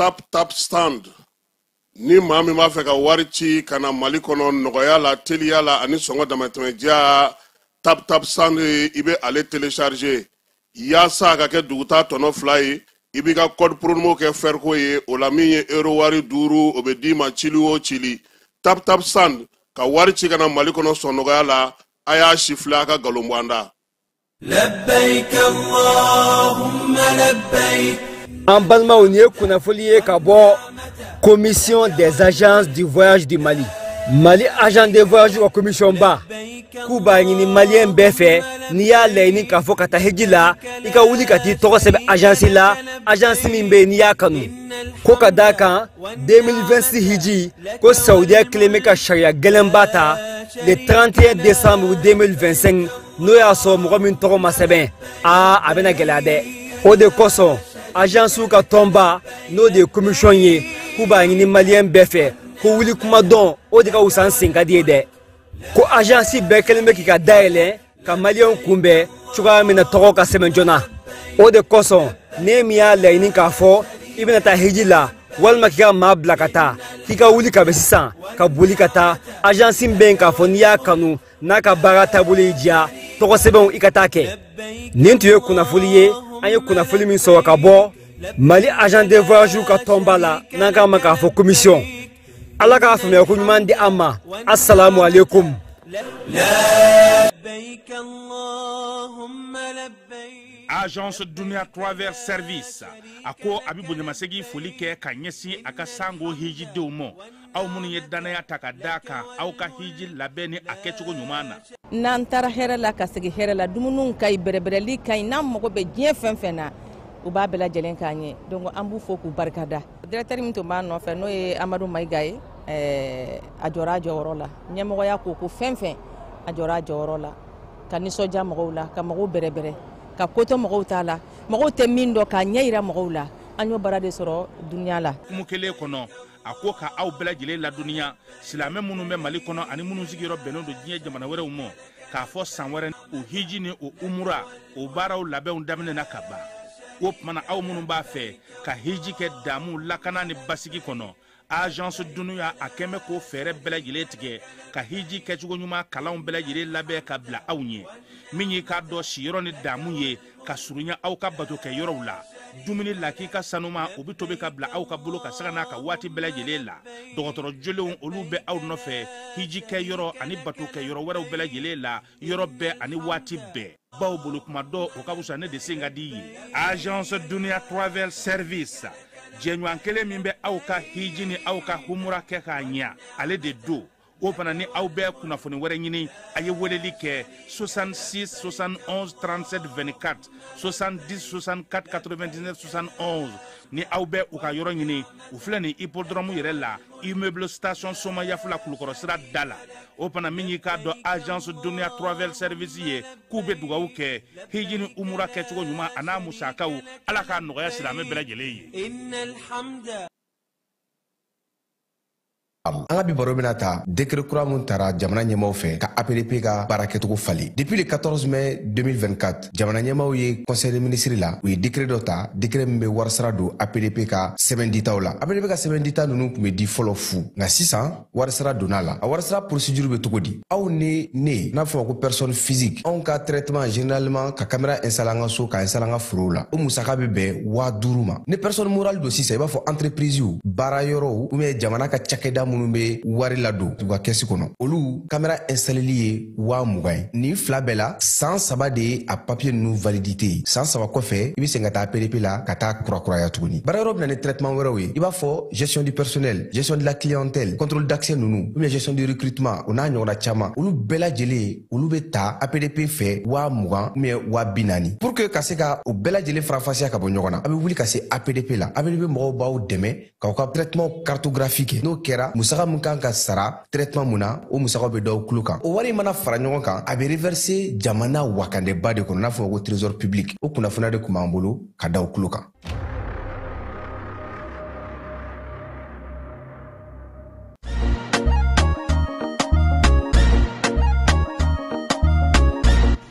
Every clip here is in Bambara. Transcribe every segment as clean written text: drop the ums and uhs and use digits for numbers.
Tap Tap Send. Ni maa min b'a fɛ ka wari ci ka na Mali kɔnɔ nɔgɔya la, teliya la ani sɔngɔ damatɛmɛdiya, Tap Tap Send, i bɛ ale télécharger yaasa a ka kɛ dugutaa tɔnɔ 2 ye. I b'i ka code promo kɛ Ferco ye, o la min ye euro wari 5, o bɛ d'i ma cili o cili. Tap Tap Send ka wari ci ka na Mali kɔnɔ sɔn nɔgɔya la, a y'a sifilɛ a ka nkalon bɔ an da. Labbaik Allahumma labbaik. An balimaw, nin ye kunnafoli ye ka bɔ Commission des agences du voyage du Mali. Mali agent de voyage ka commission ba k'u b'a ɲini maliyɛn bɛɛ fɛ, n'i y'a laɲini k'a fɔ ka taa hiji la, i ka wuli ka t'i tɔgɔ sɛbɛn agence la, agence min bɛ yen n'i y'a kanu. Ko ka d'a kan 2026 hiji ko Saudiya kelen bɛ ka sariya gɛlɛnba ta le 31 décembre 2025, n'o y'a sɔrɔ mɔgɔ min tɔgɔ ma sɛbɛn, aa a bɛna gɛlɛya dɛ. O de kosɔn agence ka tɔnba, n'o de ye commission ye, k'u b'a ɲini maliyɛn bɛɛ fɛ ko wuli kuma dɔn, o de ka wusa n sen ka di ye dɛ. Ko agence bɛɛ kɛlen bɛ k'i ka dayɛlɛ ka maliyɛnw kunbɛn cogoya min na tɔgɔ ka sɛbɛn joona. O de kosɔn ne min y'a laɲini k'a fɔ i bɛna taa hiji la walima k'i ka maa bila ka taa, k'i ka wuli ka bɛ sisan ka boli ka taa agence min bɛ yen k'a fɔ n'i y'a kanu n'a ka baara taabolo y'i diya, tɔgɔ sɛbɛnw i ka taa kɛ. Nin tun ye kunnafoli ye, an ye kunnafoli min sɔrɔ ka bɔ Mali agent de voyage ka tɔnba la, n'an k'a ma k'a fɔ commission. Ala k'a faamuya ko ɲuman di an ma. Assalamu alaikum. Labbaik Allahumma labbaik. Agence Dunia Travel Service a ko a bɛ bonyamasegin foli kɛ ka ɲɛsin a ka sango hijidenw ma, aw minnu ye danaya ta ka d'a kan aw ka hiji labɛn ni a kɛcogo ɲuman na. N'an taara hɛrɛ la ka segin hɛrɛ la, dumuniw ka ɲi, bɛrɛbɛrɛli ka ɲi, n'an mago bɛ diɲɛ fɛn fɛn na, u b'a bɛɛ lajɛlen k'an ye. Donc an b'u fo k'u barikada. Directeur min tun b'a nɔfɛ, n'o ye Amadu Mayiga ye, a jɔra a jɔyɔrɔ la. Ɲɛmɔgɔya ko ko fɛn fɛn, a jɔra a jɔyɔrɔ la, ka nisɔndiya mɔgɔw la, ka mɔgɔw bɛrɛbɛrɛ, ka ko to mɔgɔw t'a la, mɔgɔw tɛ min dɔn k'a ɲɛ yira mɔgɔw la. An y'o baara de sɔrɔ dunuya la. Hukumu kelen kɔnɔ, a ko ka aw bɛɛ lajɛlen ladɔnniya, silamɛ minnu bɛ Mali kɔnɔ ani minnu sigiyɔrɔ bɛnnen don diɲɛ jamana wɛrɛw ma, k'a fɔ san wɛrɛ o hiji ni o umura o baaraw labɛnw daminɛna ka ban. O tuma na aw minnu b'a fɛ ka hiji kɛ damu lakana ni basigi kɔnɔ, agence Dunuya a kɛn bɛ k'o fɛɛrɛ bɛɛ lajɛlen tigɛ ka hiji kɛcogo ɲuman kalanw bɛɛ lajɛlen labɛn ka bila aw ɲɛ. Min y'i k'a dɔn siyɔrɔ ni damu ye ka surunya aw ka bato kɛ yɔrɔw la, dumuni lakika sanuma o bɛ tobi ka bila aw ka bolo ka saga n'a ka waati bɛɛ lajɛlen la. Dɔgɔtɔrɔ jolenw olu bɛ aw nɔfɛ hiji kɛ yɔrɔ ani bato kɛ yɔrɔ wɛrɛw bɛɛ lajɛlen la, yɔrɔ bɛɛ ani waati bɛɛ. Baw bolo kuma dɔ o ka wusa ne de sen ka di ye. Agence Dunia Travel Service, jɛɲɔgɔn kelen min bɛ aw ka hiji ni aw ka humura kɛ k'a ɲɛ, ale de don. O fana ni aw bɛ kunnafoni wɛrɛ ɲini, a ye weleli kɛ 66 71 37 24, 70 64 99 71. Ni aw bɛ u ka yɔrɔ ɲini, u filɛ nin hippodrome yɛrɛ la, immeuble station Somayafula Kulukɔrɔ sira da la. O fana min y'i k'a dɔn agence Dunia Travel Service ye, k'u bɛ dugawu kɛ hiji ni umura kɛcogo ɲuman a n'a musakaw, Ala k'a nɔgɔya silamɛ bɛɛ lajɛlen ye. Innal hamda. An ka bi baro bɛna ta décret kura mun tara jamana ɲɛmaaw fɛ ka APDP ka baara kɛcogo falen. Depuis le 14 mai 2024, jamana ɲɛmaaw ye conseil des ministres la, u ye décret dɔ ta, décret min bɛ warisara don APDP ka sɛbɛn ditaw la. APDP ka sɛbɛn dita ninnu tun bɛ di fɔlɔ fu, nka sisan warisara donna la. A warisara procédure bɛ cogo di? Aw ni ne, n'a fɔ ko personne physique, anw ka traitement généralement ka caméra installer an ka so, ka installer an ka forow la, o musaka bɛ bɛn 5000 ma. Ni personne morale don sisan, i b'a fɔ entreprise, baara yɔrɔw ou bien jamana ka cakɛda minnu bɛ wari ladon u ka kɛsi kɔnɔ, olu caméra installeli ye 20,000 ye. Nin fila bɛɛ la, san 3 de ye a papier ninnu validité ye. San 3 kɔfɛ, i bɛ segin ka taa APDP la ka taa kurakuraya tuguni. Baara yɔrɔ bɛ na ni traitement wɛrɛw ye, i b'a fɔ gestion du personnel, gestion de la clientèle, contrôle d'accès ninnu, ou bien gestion du recrutement, o n'a ɲɔgɔnna caman. Olu bɛɛ lajɛlen, olu bɛ ta APDP fɛ 20,000 ou bien 40,000. Pour que ka se ka o bɛɛ lajɛlen faranfasiya ka bɔ ɲɔgɔn na, a bɛ wuli ka se APDP la. APDP mɔgɔw b'aw dɛmɛ k'aw ka traitement cartographique kɛ. N'o kɛra, musaka mun kan ka sara traitement mun na, o musakaw bɛ d'aw tulo kan. O wari mana fara ɲɔgɔn kan, a bɛ reverser jamana wakandeba de kɔnɔ, n'a fɔ ko trésor public. O kunnafoniya de tun b'an bolo ka d'aw tulo kan.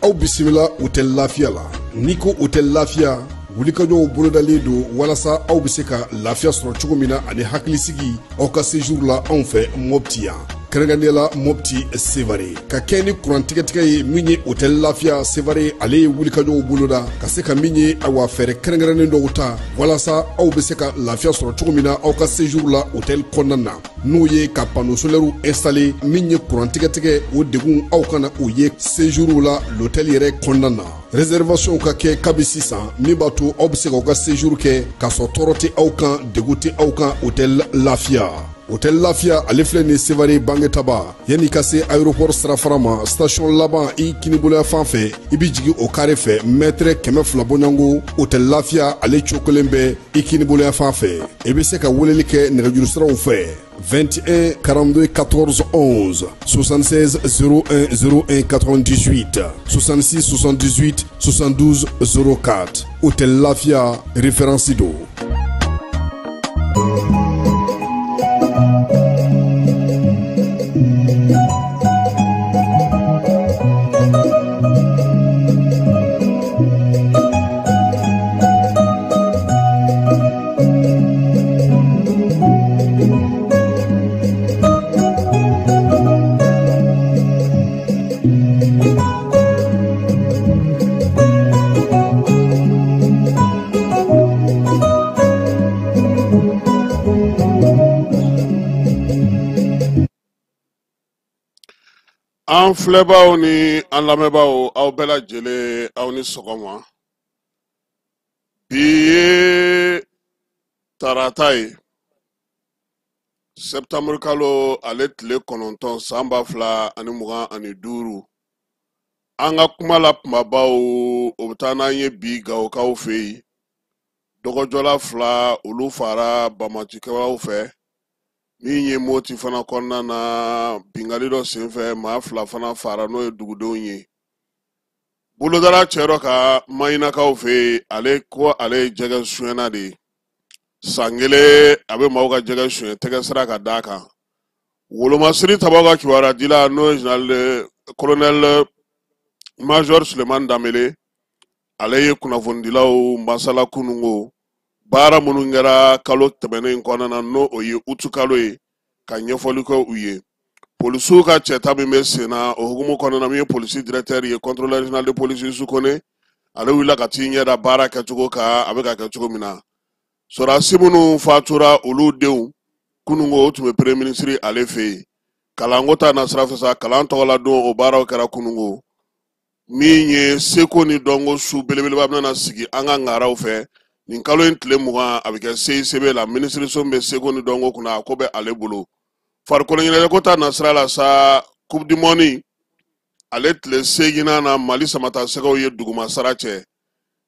Aw bisimila Hôtel Lafiya la. N'i ko Hôtel Lafiya, Wulikajɔw bolodalen don walasa aw bɛ se ka lafiya sɔrɔ cogo min na ani hakilisigi aw ka séjour la anw fɛ Mopti yan, kɛrɛnkɛrɛnnenya la Mopti Sevare. Ka kɛ ni kuran tigɛtigɛ ye min ye, Hôtel Lafiya Sevare ale ye wulikajɔw boloda ka se ka min ye, awa, fɛɛrɛ kɛrɛnkɛrɛnnen dɔw ta walasa aw bɛ se ka lafiya sɔrɔ cogo min na aw ka séjour la hôtel kɔnɔna na, n'o ye ka panneau solaire installé. Min ye kuran tigɛtigɛ, o degun aw kana o ye séjour la l'hôtel yɛrɛ kɔnɔna na. Réservation ka kɛ kabi sisan, min b'a to aw bɛ se k'aw ka séjour kɛ k'a sɔrɔ tɔɔrɔ tɛ aw kan, degun tɛ aw kan. Hôtel Lafiya, Hôtel Lafiya ale filɛ nin Sevare Bangetaba, yanni ka se aéroport sirafara ma, station laban i kiniboloya fan fɛ, i bɛ jigin o carré fɛ, mètre 200 bɔɲɔgɔnko, Hôtel Lafiya ale cokolen bɛ i kiniboloya fan fɛ. I bɛ se ka weleli kɛ nɛgɛjuru siraw fɛ: 21 42 14 11, 76 01 01 98, 66 78 72 04. Hôtel Lafia, référence do. An filɛbaw ni an lamɛnbaaw, aw bɛɛ lajɛlen, aw ni sɔgɔma. Bi ye tarata ye, sɛptanburu kalo ale tile 9, san 2025. An ka kuma la kumabaw, o bɛ taa n'an ye bi Gawokaw fɛ yen. Dɔgɔjɔla fila, olu fara banbaancikɛlaw fɛ. Min ye Moti fana kɔnɔna na, bingali dɔ senfɛ, maa fila fana fara, n'o ye dugudenw ye. Bolodara cɛ dɔ ka Maɲinakaw fɛ yen, ale ko ale ye jɛgɛ suɲɛna de ye. San kelen a bɛ maaw ka jɛgɛ suɲɛ, tɛgɛ sira ka d'a kan. Wolomasiri tabaw ka kibaruya dila, n'o ye général colonel major Sulemani Danbele, ale ye kunnafonidilaw masala kunungo baara minnu kɛra kalo tɛmɛnen kɔnɔna na, n'o o ye utu kalo ye, ka ɲɛfɔli kɛ u ye. Polisiw ka cɛta min bɛ sen na, o hukumu kɔnɔna na, min ye polisi directeur ye, contrôleur général de police Yusu Kone, ale wulila ka t'i ɲɛ da baara kɛcogo kan, a bɛ ka kɛ cogo min na. Sɔrɔdasi minnu fatura, olu denw, kunungo o tun bɛ premier ministre ale fɛ yen. Kalanko ta nasira fɛ sa, kalan tɔgɔla don, o baaraw kɛra kunungo. Min ye seko ni dɔnko su belebeleba bɛna sigi an ka ŋaraw fɛ nin kalo in tile 20, a bɛ kɛ CICB la. Minisiriso min bɛ seko ni dɔnko kunna, a ko bɛ ale bolo. Farikolo ɲɛnajɛko ta nasira la sa, coupe du monde ale tile seeginnan na, Mali samata sɛgɛw ye duguma sara cɛ.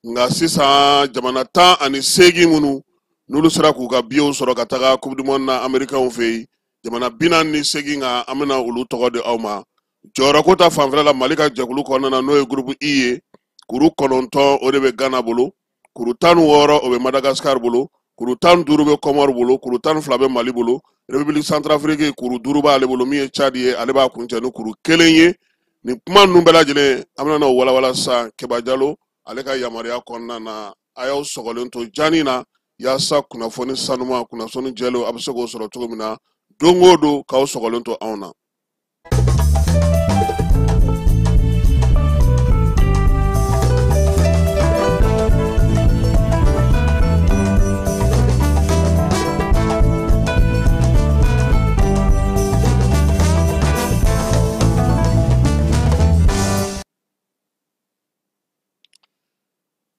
Nka sisan jamana 18 minnu n'olu sera k'u ka biyew sɔrɔ ka taga coupe du monde na Américains fɛ yen, jamana 48 kan, an bɛna olu tɔgɔ di aw ma. Jɔyɔrɔko ta fanfɛla la, Mali ka jɛkulu kɔnɔna na, n'o ye groupe I ye, kuru 9 o de bɛ Ghana bolo, kuru 16 o bɛ Madagascar bolo, kuru 15 bɛ Comore bolo, kuru 12 bɛ Mali bolo. République Centrafrique, kuru 5 b'ale bolo. Min ye Tchad ye, ale b'a kuncɛ ni kuru 1 ye. Nin kuma ninnu bɛɛ lajɛlen, an bɛna n'o walawala sisan Keba Jalo ale ka yamaruya kɔnɔna na. A y'aw sɔgɔlen to jani na yaasa kunnafoni sanuma, kunnafoni jɛlenw, a bɛ se k'o sɔrɔ cogo min na don o don, k'aw sɔgɔlen to anw na.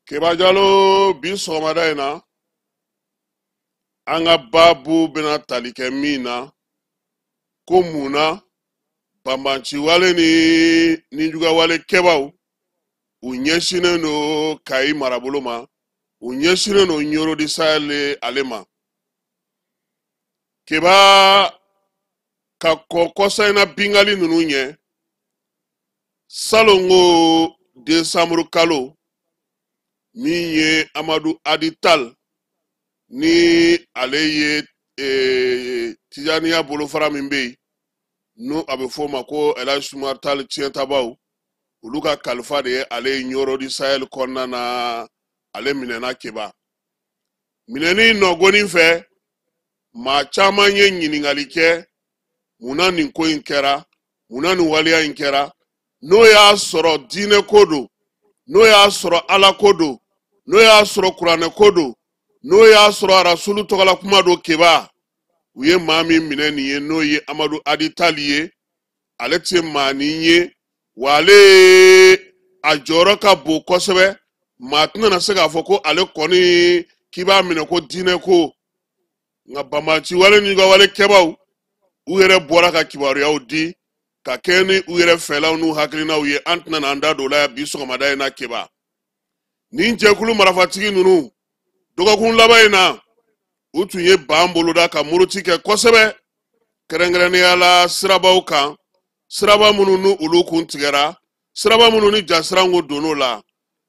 Keba Jalo, bi sɔgɔmada in na, an ka baabu bɛna tali kɛ min na, ko mun na banbanciwale ni nijuguyawale kɛbaw u ɲɛsinnen don Kayi marabolo ma, u ɲɛsinnen don Ɲoro du Sahel ale ma. Keba, ka kɔn kɔsa in na bingali ninnu ɲɛ, salongo desanburu kalo, min ye Amadu Adi Tal ni ale ye Tijaniya bolofara min bɛ yen, n'o a bɛ f'o ma ko El Hadj Umar Tal tiɲɛtabaw, olu ka kalifa de ye ale ye Ɲoro du Sahel kɔnɔna na. Ale minɛna Keba. Minɛni nɔgɔnin fɛ, maa caman ye ɲininkali kɛ, munna nin ko in kɛra, munna nin waleya in kɛra, n'o y'a sɔrɔ diinɛ ko don, n'o y'a sɔrɔ ala ko don, n'o y'a sɔrɔ kuranɛ ko don, n'o y'a sɔrɔ arasulu tɔgɔla kuma don. Keba, u ye maa min minɛ nin ye, n'o ye Amadu Adi Tali ye, ale tɛ maanin ye, wa ale a jɔyɔrɔ ka bon kosɛbɛ. Maa tɛna se k'a fɔ ko ale kɔni k'i b'a minɛ ko diinɛ ko. Nka banbaanci wale ni ka wale kɛbaw, u yɛrɛ bɔra ka kibaruyaw di ka kɛɲɛ ni u yɛrɛ fɛlaw n'u hakilinaw ye. An tɛna n'an da don o la bi sɔgɔmada in na. Keba, nin jɛkulu marifatigi ninnu, dɔgɔkun laban in na, u tun ye ban boloda ka muruti kɛ kosɛbɛ, kɛrɛnkɛrɛnnenya la sirabaw kan, siraba minnu ni olu kun tigɛra, siraba minnu ni jasiran ko donn'o la.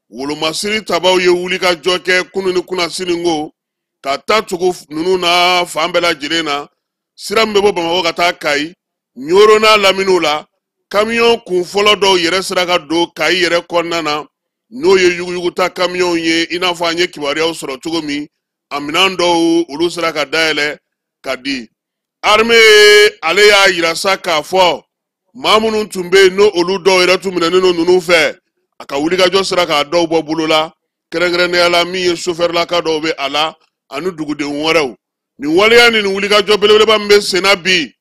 Wolomasiri tabaw ye wulikajɔ kɛ kunu ni kunnasini ko ka taa tugu ninnu na fan bɛɛ lajɛlen na. Sira min bɛ bɔ Bamakɔ ka taa Kayi, Ɲoro n'a laminiw la, kamiyɔn kun fɔlɔ dɔw yɛrɛ sera ka don Kayi yɛrɛ kɔnɔna na, n'o ye yuguyuguta kamiyɔnw ye. I n'a fɔ an ye kibaruyaw sɔrɔ cogo min, a minɛn dɔw olu sera ka dayɛlɛ ka di. Armée ale y'a yira sa k'a fɔ maa minnu tun bɛ yen, n'o olu dɔw yɛrɛ tun minɛnen don ninnu fɛ, a ka wulikajɔ sera k'a dɔw bɔ bolo la, kɛrɛnkɛrɛnnenya la min ye sofɛrilaka dɔw bɛ a la ani duguden wɛrɛw. Nin waleya ni nin wulikajɔ belebeleba min bɛ sen na bi,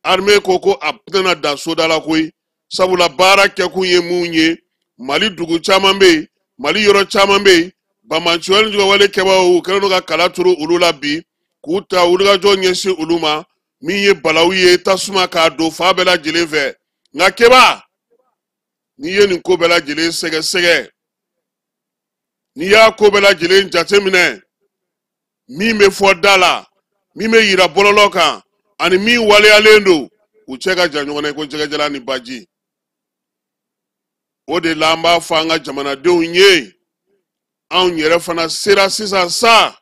armée ko ko a tɛna dan soda la koyi, sabula baara kɛkun ye mun ye? Mali dugu caman bɛ yen, Mali yɔrɔ caman bɛ yen, banbaanci wale ni wale kɛbaaw kɛlen don ka kala turu olu la bi, k'u ta wulikajɔ ɲɛsin olu ma, min ye balawu ye tasuma k'a don fa bɛɛ lajɛlen fɛ. Nka Keba, n'i ye nin ko bɛɛ lajɛlen sɛgɛsɛgɛ, n'i y'a ko bɛɛ lajɛlen jateminɛ, min bɛ fɔ da la, min bɛ yira bɔlɔlɔ kan, ani min waleyalen don, u cɛ ka jan ɲɔgɔn na ko jɛgɛjalan ni baji. O de la an b'a fɔ an ka jamanadenw ye, anw yɛrɛ fana sera sisan sa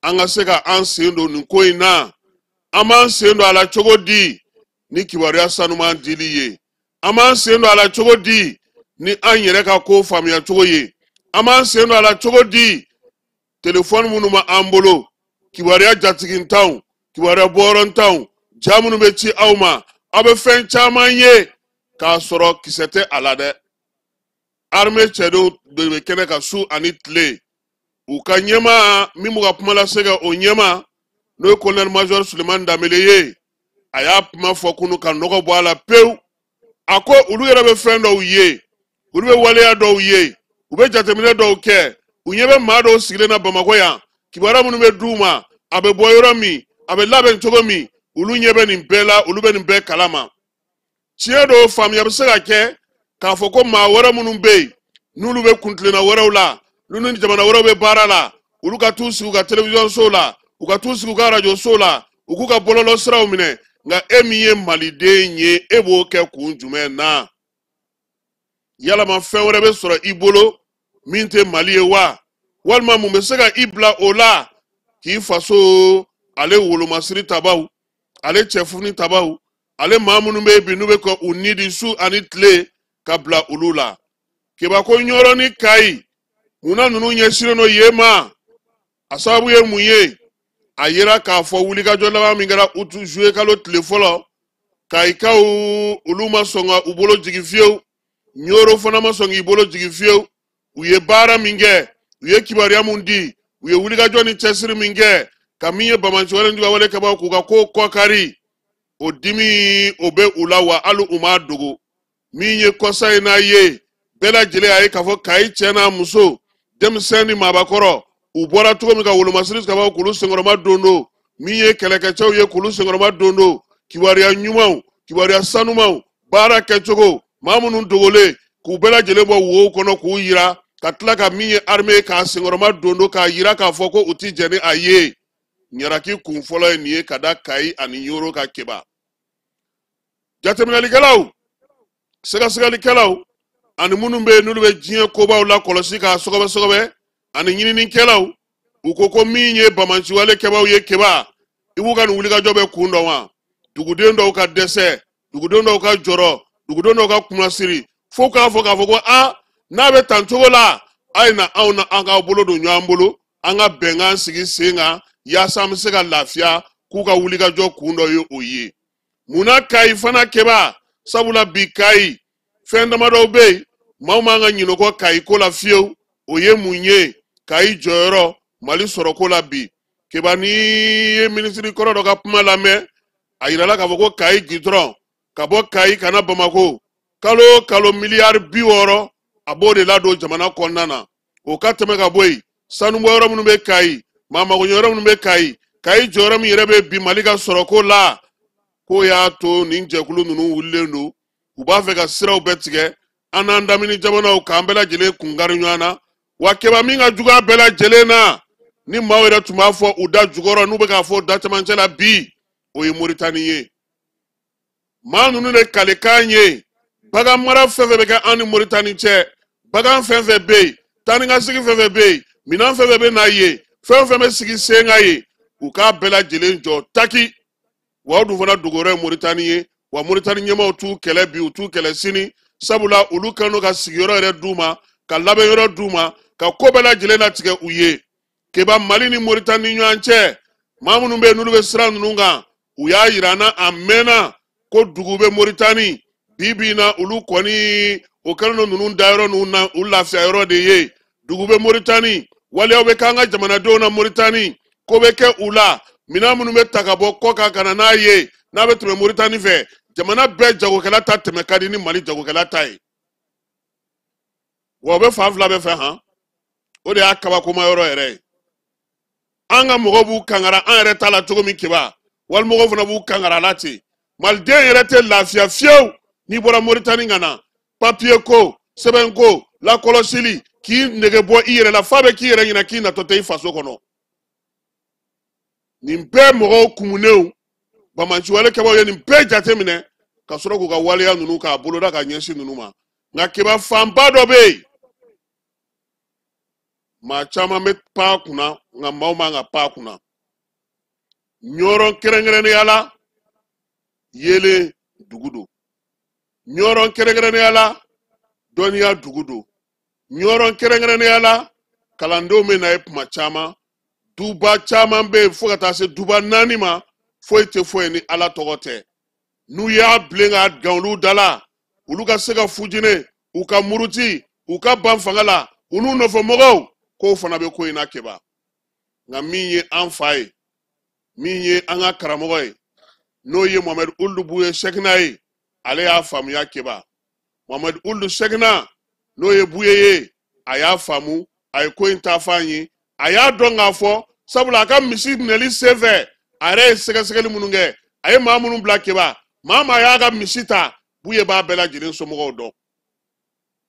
an ka se ka an sen don nin ko in na. An b'an sen don a la cogo di? Ni kibaruya sanuman dili ye. An b'an sen don a la cogo di? Ni an yɛrɛ ka ko faamuya cogo ye. An b'an sen don a la cogo di? Telefɔni minnu b'an bolo, kibaruya jatigintanw, kibaruya bɔyɔrɔntanw, ja minnu bɛ ci aw ma, aw bɛ fɛn caman ye k'a sɔrɔ kisɛ tɛ a la dɛ. Armée cɛdenw de bɛ kɛnɛ kan su ani tile. U ka ɲɛmaa min b'u ka kuma lase kɛ, o ɲɛmaa n'o ye colonel major Sulemani Danbele ye, a y'a kuma fɔ kunu ka nɔgɔ bɔ a la pewu. A ko olu yɛrɛ bɛ fɛn dɔw ye, olu bɛ waleya dɔw ye, u bɛ jateminɛ dɔw kɛ, u ɲɛ bɛ maa dɔw sigilen na Bamakɔ yan, kibaruya minnu bɛ d'u ma, a bɛ bɔ yɔrɔ min, a bɛ labɛn cogo min, olu ɲɛ bɛ nin bɛɛ la, olu bɛ nin bɛɛ kalama. Tiɲɛ don, faamuya bɛ se ka kɛ k'a fɔ ko maa wɛrɛ minnu bɛ yen, n'olu bɛ kuntilenna wɛrɛw la, n'olu ni jamana wɛrɛw bɛ baara la, olu ka t'u sigi u ka télévision so la, u ka t'u sigi u ka radio so la, u k'u ka bɔlɔlɔ siraw minɛ. Nka e min ye maliden ye, e b'o kɛ kun jumɛn na? Yalama fɛn wɛrɛ bɛ sɔrɔ i bolo min tɛ Mali ye wa? Walima mun bɛ se ka i bila o la k'i faso ale wolomasiri tabaw, ale cɛfini tabaw, ale maa minnu bɛ yen bi n'u bɛ ka u ni di su ani tile ka bila olu la? Keba ko Ɲɔrɔ ni Kayi, munna ninnu ɲɛsinnen don yen ma? A sababu ye mun ye? A yera k'a fɔ wulikajɔ laban min kɛra utu juillet kalo tile fɔlɔ, Kayikaw olu ma sɔn ka u bolo jigin fiyewu, Ɲoro fana ma sɔn k'i bolo jigin fiyewu. U ye baara min kɛ, u ye kibaruya mun di, u ye wulikajɔ ni cɛsiri min kɛ ka min ye banbaanci wale ni juguya wale kɛbaaw k'u ka ko kɔkari, o dimi o bɛ u la, wa hali u m'a dogo. Min ye kɔsa in n'a ye, bɛɛ lajɛlen y'a ye k'a fɔ Kayi cɛ n'a muso, denmisɛn ni maabakɔrɔ, u bɔra cogo min ka wolomasiri kabaw k'olu senkɔrɔma don don, min ye kɛlɛkɛcɛw ye k'olu senkɔrɔma don don, kibaruya ɲumanw, kibaruya sanumanw, baara kɛcogo, maa minnu dogolen k'u bɛɛ lajɛlen bɔ wow kɔnɔ k'u yira, ka tila ka min ye armée k'a senkɔrɔma don don k'a yira k'a fɔ ko u ti jɛn ni a ye. Ɲaraki kun fɔlɔ ye nin ye ka da Kayi ani Ɲoro ka. Keba, jateminɛlikɛlaw, sɛgɛsɛgɛlikɛlaw ani minnu bɛ yen n'olu bɛ diɲɛ kobaw la kɔlɔsi k'a sɔgɔbɛ sɔgɔbɛ ani ɲininikɛlaw, u ko ko min ye banbaanciwale kɛbaaw ye, Keba, i b'u ka nin wulikajɔ bɛ kun dɔn wa? Duguden dɔw ka dɛsɛ, duguden dɔw ka jɔrɔ, duguden dɔw ka kunnasiri, fo k'a fɔ ko a n'a bɛ tan cogo la, A ye na anw na, an k'aw bolo don ɲɔgɔn bolo, an ka bɛnkan sigi sen kan yaasa an bɛ se ka lafiya. K'u ka wulikajɔ kun dɔ ye o ye. Munna Kayi fana Keba? Sabula bi Kayi fɛn damadɔw bɛ yen, maaw man ka ɲinɛ o kɔ Kayi ko la fiyewu. O ye mun ye? Kayi jɔyɔrɔ Mali sɔrɔko la bi. Keba, n'i ye minisiri kɔrɔ dɔ ka kuma lamɛn, a yirala k'a fɔ ko Kayi gidɔrɔn ka bɔ Kayi ka na Bamako, kalo o kalo miliyari 60, a b'o de ladon jamana kɔnɔna na. O ka tɛmɛ ka bɔ yen, sanubɔyɔrɔ minnu bɛ Kayi, maa magoɲɛyɔrɔ minnu bɛ Kayi, Kayi jɔyɔrɔ min yɛrɛ bɛ bi Mali ka sɔrɔko la, k'o y'a to nin jɛkulu ninnu wulilen don. U b'a fɛ ka siraw bɛɛ tigɛ an n'an damini jamanaw k'an bɛɛ lajɛlen kunkari ɲɔgɔn na. Wa Keba, min ka jugu a bɛɛ lajɛlen na, ni maaw yɛrɛ tun b'a fɔ u da jukɔrɔ, n'u bɛ k'a fɔ da cɛmancɛ la bi, o ye Moritani ye. Maa ninnu de kalekan ye bagan mara fɛn fɛn bɛ kɛ an ni Moritani cɛ, bagan fɛn fɛn bɛ yen, taa ni ka segin fɛn fɛn bɛ yen, minɛn fɛn fɛn bɛ na yen, fɛn fɛn bɛ sigi sen kan yen, u k'a bɛɛ lajɛlen jɔ taki. Wa o dun fana dogoyɔrɔ ye Moritani ye. Wa Moritani ɲɛmaaw t'u kɛlɛ bi, u t'u kɛlɛ sini, sabula olu kɛlen don ka sigiyɔrɔ yɛrɛ d'u ma, ka labɛnyɔrɔ d'u ma, ka ko bɛɛ lajɛlen latigɛ u ye. Keba, Mali ni Moritani ni ɲɔgɔn cɛ, maa minnu bɛ yen n'olu bɛ sira ninnu kan, u y'a yira an na a mɛnna ko dugu bɛ Moritani bi bi in na, olu kɔni o kɛlen don ninnu dayɔrɔ ninnu na, u lafiya yɔrɔ de ye. Dugu bɛ Moritani, waleyaw bɛ k'an ka jamanadenw na Moritani, ko bɛ kɛ u la, minɛn minnu bɛ ta ka bɔ kɔ kan ka na n'a ye, n'a bɛ tɛmɛ Moritani fɛ, jamana bɛɛ jagokɛla ta tɛmɛ ka di ni Mali jagokɛla ta ye. Wa o bɛ fan fila bɛɛ fɛ han. O de y'a kabakoma yɔrɔ yɛrɛ ye. An ka mɔgɔw b'u kankara an yɛrɛ ta la cogo min Keba, walimɔgɔw fana b'u kankara la ten. Maliden yɛrɛ tɛ lafiya fiyewu n'i bɔra Moritani ka na. Papiye ko, sɛbɛn ko, lakɔlɔsili, k'i nege bɔ i yɛrɛ la f'a bɛ k'i yɛrɛ ɲɛna k'i natɔ tɛ i faso kɔnɔ. Nin bɛɛ mɔgɔw kumunnenw, banbaanciwale kɛbaaw ye nin bɛɛ jateminɛ ka sɔrɔ k'u ka waleya ninnu k'a boloda ka ɲɛsin ninnu ma. Nka Keba, fanba dɔ bɛ yen, maa caman bɛ pan kunna, nka maaw man ka pan kunna. Ɲɔrɔn kɛrɛnkɛrɛnnenya la, yeelen dugu don. Ɲɔrɔn kɛrɛnkɛrɛnnenya la, dɔnniya dugu don. Ɲɔrɔn kɛrɛnkɛrɛnnenya la, kalandenw bɛ na ye kuma caman. Duba caman bɛ yen, fo ka taa se duba 4 ma, foyi tɛ foyi ni Ala tɔgɔ tɛ. N'u y'a bilen k'a gan olu da la, olu ka se ka fujine, u ka muruti, u ka ban fanga la, u n'u nɔfɛmɔgɔw, k'o fana bɛ ko in na Keba. Nka min ye an fa ye, min ye an ka karamɔgɔ ye, n'o ye Mohamed Ould Bouye Cheickna ye, ale y'a faamuya Keba. Mohamed Ould Cheickna, n'o ye Bouye ye, a y'a faamu, a ye ko in ta f'an ye. A y'a dɔn k'a fɔ, sabula a ka misi minɛli senfɛ, a yɛrɛ ye sɛgɛsɛgɛli minnu kɛ, a ye maa minnu bila Keba, maa maa y'a ka misi ta, Bouye b'a bɛɛ lajɛlen somɔgɔw dɔn.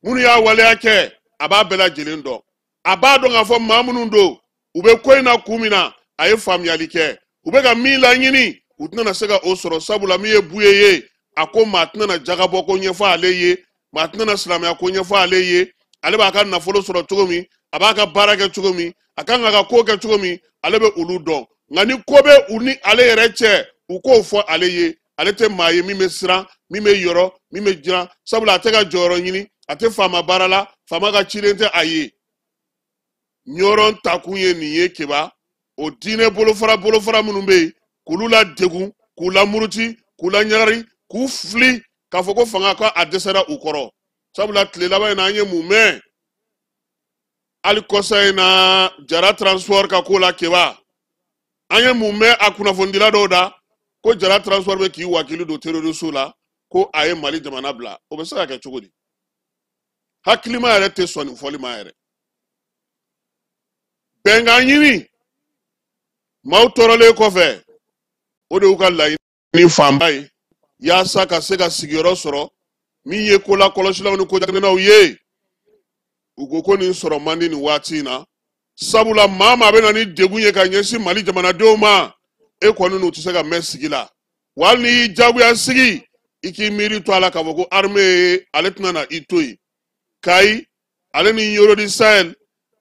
Minnu y'a waleya kɛ, a b'a bɛɛ lajɛlen dɔn. A b'a dɔn k'a fɔ maa minnu don, u bɛ ko in na kun min na, a ye faamuyali kɛ. U bɛ ka min laɲini, u tɛna se ka o sɔrɔ, sabula min ye Bouye ye, a ko maa tɛna jagabɔ ko ɲɛfɔ ale ye, maa tɛna silamɛya ko ɲɛfɔ ale ye. Ale b'a ka nafolo sɔrɔ cogo min, a b'a ka baara kɛ cogo min, a kan k'a ka ko kɛ cogo min, ale bɛ olu dɔn. Nka ni ko bɛ u ni ale yɛrɛ cɛ, u k'o fɔ ale ye. Ale tɛ maa ye min bɛ siran, min bɛ yɔrɔ, min bɛ jiran, sabula a tɛ ka jɔyɔrɔ ɲini, a tɛ faama baara la, faama ka ciden tɛ a ye. Ɲɔrɔn takun ye nin ye Keba. O diinɛ bolofara bolofara minnu bɛ yen, k'olu ladegun, k'u lamuruti, k'u laɲagari, k'u fili k'a fɔ ko fanga ko a dɛsɛra u kɔrɔ. Sabula tile laban in na, an ye mun mɛn? Hali kɔsa in na, Jara Transport ka ko la Keba, an ye mun mɛn a kunnafonidila dɔw da? Ko Jara Transport bɛ k'i wakili don terroriste la, ko a ye Mali jamana bila. O bɛ se ka kɛ cogo di? Hakilima yɛrɛ tɛ sɔn nin fɔli ma yɛrɛ. Bɛnkan ɲini maaw tɔɔrɔlen kɔfɛ, o de y'u ka laɲini fanba ye, yaasa ka se ka sigiyɔrɔ sɔrɔ. Min ye ko lakɔlɔsilaw ni kojateminɛw ye, u ko ko nin sɔrɔ man di nin waati in na, sabula maa maa bɛ na ni degun ye ka ɲɛsin Mali jamanadenw ma, e kɔni n'u tɛ se ka mɛn sigi la. Wa hali n'i y'i jagoya sigi, i k'i miiri to a la k'a fɔ ko armée ye, ale tɛna na i to yen. Kayi ale ni Nioro du Sahel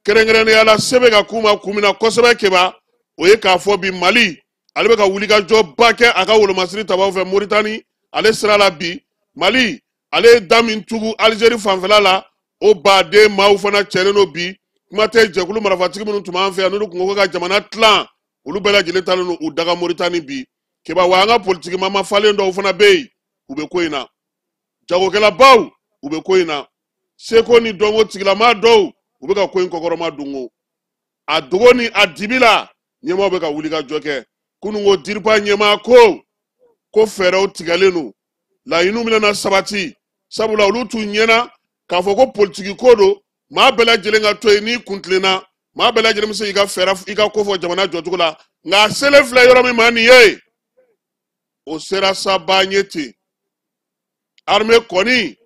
kɛrɛnkɛrɛnnenya la, se bɛ ka k'u ma kun min na kosɛbɛ Keba, o ye k'a fɔ bi Mali ale bɛ ka wulikajɔba kɛ a ka wolomasiri tabaw fɛ Moritani ale sira la. Bi Mali ale ye da min tugu Alizeri fanfɛla la, O baden maaw fana cɛlen don bi. Kuma tɛ jɛkulu marifatigi minnu tun b'an fɛ yan, n'olu tun ko ka jamana tilan, olu bɛɛ lajɛlen talen don u daga Moritani bi. Keba, wa an ka politiki mama falen dɔw fana bɛ yen, u bɛ ko in na. Jagokɛlabaw, u bɛ ko in na. Seko ni dɔnko tigilamaa dɔw, u bɛ ka ko in kɔkɔrɔma dongo. A dogo ni a dibi la, ɲɛmaaw bɛ ka wuli ka jɔ kɛ. Kununko DIRPA ɲɛmaa ko fɛɛrɛw tigɛlen don, laɲiniw bɛna sabati, sabula olu t'u ɲɛna k'a fɔ ko politiki ko don. Maa bɛɛ lajɛlen ka to yen n'i kun tilenna, maa bɛɛ lajɛlen bɛ se k'i ka fɛɛrɛ, i ka ko fɔ jamana jɔcogo la. Nka a selen filɛ yɔrɔ min ma nin ye, o sera saba ɲɛ ten. Armée kɔni,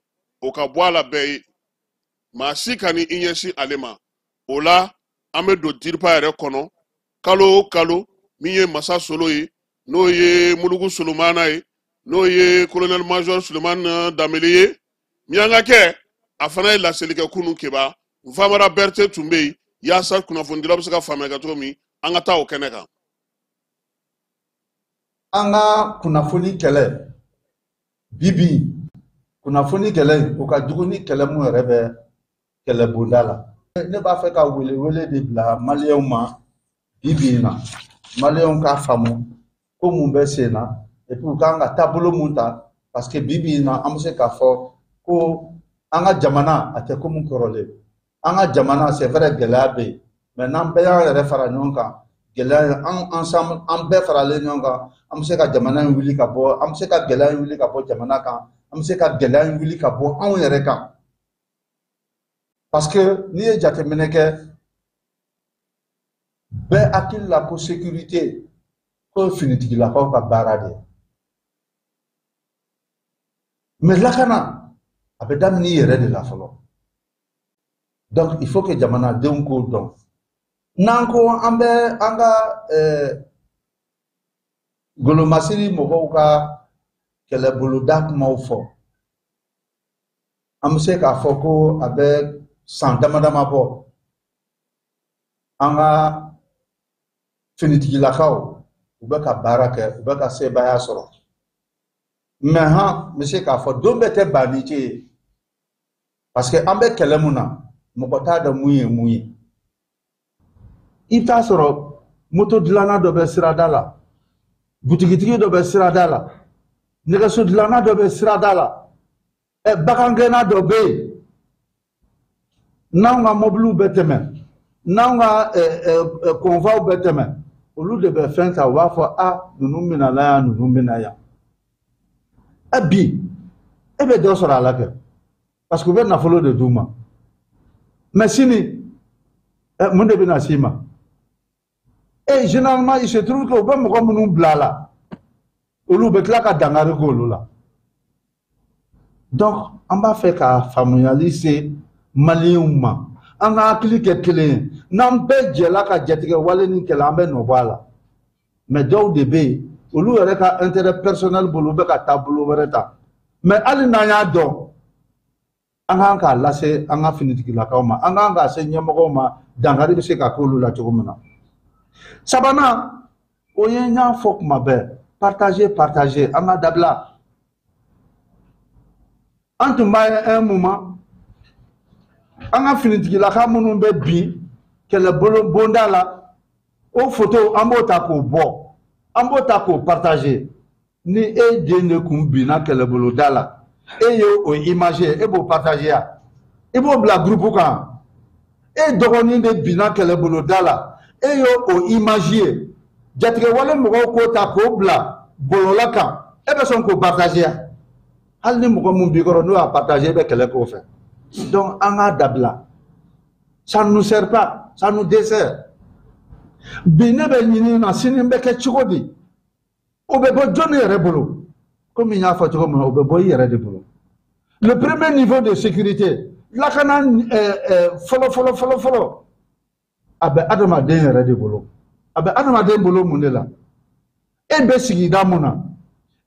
o ka bɔ a la bɛɛ ye, maa si ka ni i ɲɛsin ale ma. O la an bɛ don DIRPA yɛrɛ kɔnɔ kalo o kalo. Min ye Masa Solo ye, n'o ye Mulugu Solomana ye, n'o ye colonel major Sulemani Danbele ye, miyankakɛ, a fana ye laseli kɛ kunun. Keba, Nfamara Berete tun bɛ yen yaasa kunnafonidilaw bɛ se ka faamuya kɛ cogo min. An ka taa o kɛnɛ kan. An ka kunnafoni kɛlɛ bibi, kunnafoni kɛlɛ o ka jugu ni kɛlɛ mun yɛrɛ bɛ kɛlɛbonda la. Ne b'a fɛ ka welewele de bila maliyɛnw ma bibi in na. Maliyɛnw k'a faamu ko mun bɛ sen na, et puis u kan ka taabolo mun ta, parce que bibi in na, an bɛ se k'a fɔ ko an ka jamana a tɛ komi kɔrɔlen. An ka jamana, c'est vrai, gɛlɛya bɛ yen, mais n'an bɛɛ y'an yɛrɛ fara ɲɔgɔn kan, gɛlɛya an ensemble, an bɛɛ faralen ɲɔgɔn kan, an bɛ se ka jamana in wuli ka bɔ, an bɛ se ka gɛlɛya in wuli ka bɔ jamana kan, an bɛ se ka gɛlɛya in wuli ka bɔ anw yɛrɛ kan. Parce que n'i ye jateminɛ kɛ, bɛɛ hakili la ko sécurité ko finitigilakaw ka baara de ye, mais lakana a bɛ daminɛ i yɛrɛ de la fɔlɔ. Donc il faut que jamanadenw k'o dɔn. N'an ko an bɛ an ka golomasiri mɔgɔw ka kɛlɛboloda kumaw fɔ, an bɛ se k'a fɔ ko a bɛ san dama dama bɔ, an ka finitigilakaw u bɛ ka baara kɛ, u bɛ ka sebaaya sɔrɔ. Mais han, n bɛ se k'a fɔ don bɛɛ tɛ ban ni ce ye, parce que an bɛ kɛlɛ mun na, mɔgɔ t'a dɔn mun ye mun ye. I bɛ taa sɔrɔ moto dilanna dɔ bɛ sirada la, butigitigi dɔ bɛ sirada la, nɛgɛso dilanna dɔ bɛ sirada la, bagangɛnna dɔ bɛ yen. N'anw ka mɔbiliw bɛ tɛmɛ, n'anw ka convoiw bɛ tɛmɛ, olu de bɛ fɛn ta, u b'a fɔ a ninnu minɛna yan, ninnu minɛ yan. Bi e bɛ dɔ sɔrɔ a la kɛ, parce que u bɛ nafolo de d'u ma. Mais sini, mun de bɛna s'i ma? Et généralement, il se trouve que u bɛ mɔgɔ minnu bila a la, olu bɛ tila ka dankari k'olu la. Donc an b'a fɛ ka faamuyali se maliyɛnw ma, an ka hakili kɛ kelen ye. N'an bɛɛ jɛla ka jatigɛ wale ni kɛlɛ, an bɛ nɔ bɔ a la. Mais dɔw de bɛ yen, olu yɛrɛ ka intérêt personnel bolo, u bɛ ka taabolo wɛrɛ ta. Mais hali n'an y'a dɔn, an kan k'a lase an ka finitigilakaw ma, an kan k'a se ɲɛmɔgɔw ma, dankari bɛ se ka k'olu la cogo min na. Sabanan, o ye n y'a fɔ kuma bɛɛ, partager, partager, an ka dabila. An tun b'a ye un moment, an ka finitigilaka minnu bɛ bin kɛlɛbolo bonda la, o photo an b'o ta k'o bɔ, an b'o ta k'o partager. Ni e den de kun binna kɛlɛboloda la, e ye o image ye, e b'o partager ya, i b'o bila groupe kan. E dɔgɔnin de binna kɛlɛboloda la, e ye o image ye, jatigɛwale mɔgɔw k'o ta k'o bila bɔlɔlɔ kan, e bɛ sɔn k'o partager ya? Hali ni mɔgɔ mun b'i kɔrɔ n'o y'a partager, e bɛ kɛlɛ k'o fɛ. Donc an k'a dabila, ça ne nous sert pas, ça nous dessert. Bi ne bɛ ɲini na, sini bɛ kɛ cogo di? O bɛ bɔ jɔnni yɛrɛ bolo? Komi n y'a fɔ cogo min na, o bɛ bɔ i yɛrɛ de bolo. Le premier niveau de sécurité, lakana fɔlɔ fɔlɔ fɔlɔ fɔlɔ, a bɛ adamaden yɛrɛ de bolo. A bɛ adamaden bolo mun de la? E bɛ sigida mun na,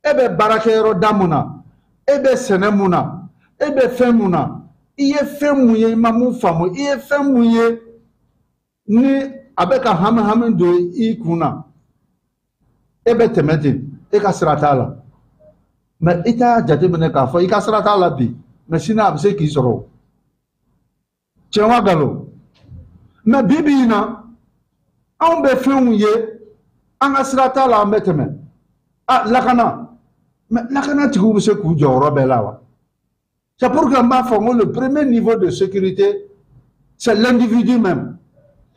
e bɛ baarakɛyɔrɔ da mun na, e bɛ sɛnɛ mun na, e bɛ fɛn mun na, i ye fɛn mun ye i ma mun faamu, i ye fɛn mun ye ni a bɛ ka hami hami don i kun na, e bɛ tɛmɛ ten, e ka sira t'a la. Mais i t'a jateminɛ k'a fɔ i ka sira t'a la bi, mais sini a bɛ se k'i sɔrɔ. Tiɲɛ wa nkalon? Mais bi bi in na, anw bɛ fɛnw ye, an ka sira t'a la, an bɛ tɛmɛ. A lakana, mais lakana tigiw bɛ se k'u jɔyɔrɔ bɛɛ la wa? C'est pourquoi n b'a fɔ n ko le premier niveau de sécurité, c'est l'individu même.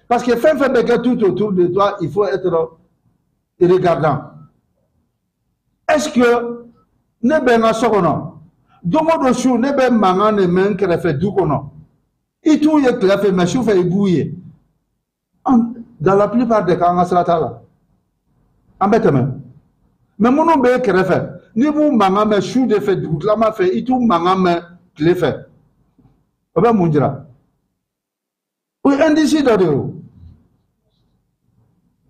Parce que fɛn fɛn bɛ kɛ tout autour de toi, il faut être regardant. Est-ce que ne bɛ n ka so kɔnɔ, don o don su ne bɛ mankan de mɛn n kɛrɛfɛ du kɔnɔ? I t'u ye tile fɛ, mais sufɛ i b'u ye. Dans la plupart des cas, an ka sira t'a la, an bɛ tɛmɛ. Mais minnu bɛ e kɛrɛfɛ, n'i b'u mankan mɛn su de fɛ, dugutilama fɛ, i t'u mankan mɛn tile fɛ, o bɛ mun jira? O ye indice dɔ de ye o.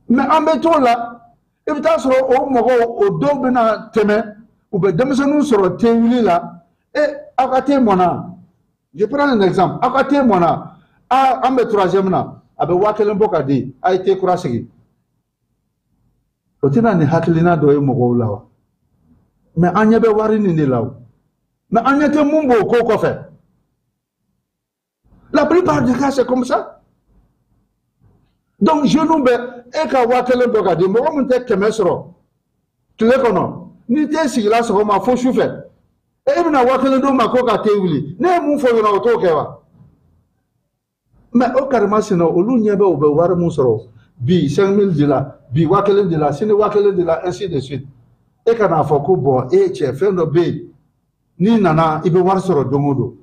Mais an bɛ t'o la, i bɛ taa sɔrɔ o mɔgɔw, o dɔw bɛna tɛmɛ, u bɛ denmisɛnninw sɔrɔ te wuli la. E, aw ka te mɔnna? Je prends un exemple. Aw ka te mɔnna? A, an bɛ troisième na, a bɛ 1000 bɔ ka di, a ye te kura sigi. O tɛna nin hakilina dɔ ye mɔgɔw la wa? Mais an ɲɛ bɛ wari nin de la o, mais an ɲɛ tɛ mun b'o ko kɔfɛ. La plupart des cas, c'est comme ça. Donc jeunes bɛ e ka 1000 bɔ ka di mɔgɔ min tɛ 100 sɔrɔ tile kɔnɔ, n'i t'e sigila sɔgɔma fo su fɛ, e bɛna 1000 d'o ma ko ka te wuli. Ne ye mun fɔ ɲɛna, o t'o kɛ wa? Mais o karimasina, olu ɲɛ bɛ u bɛ wari mun sɔrɔ bi, 5000 de la bi, 1000 de la sini, 1000 de la, ainsi de suite. E ka n'a fɔ ko bɔn, e cɛ, fɛn dɔ bɛ yen, n'i nana i bɛ wari sɔrɔ don o don.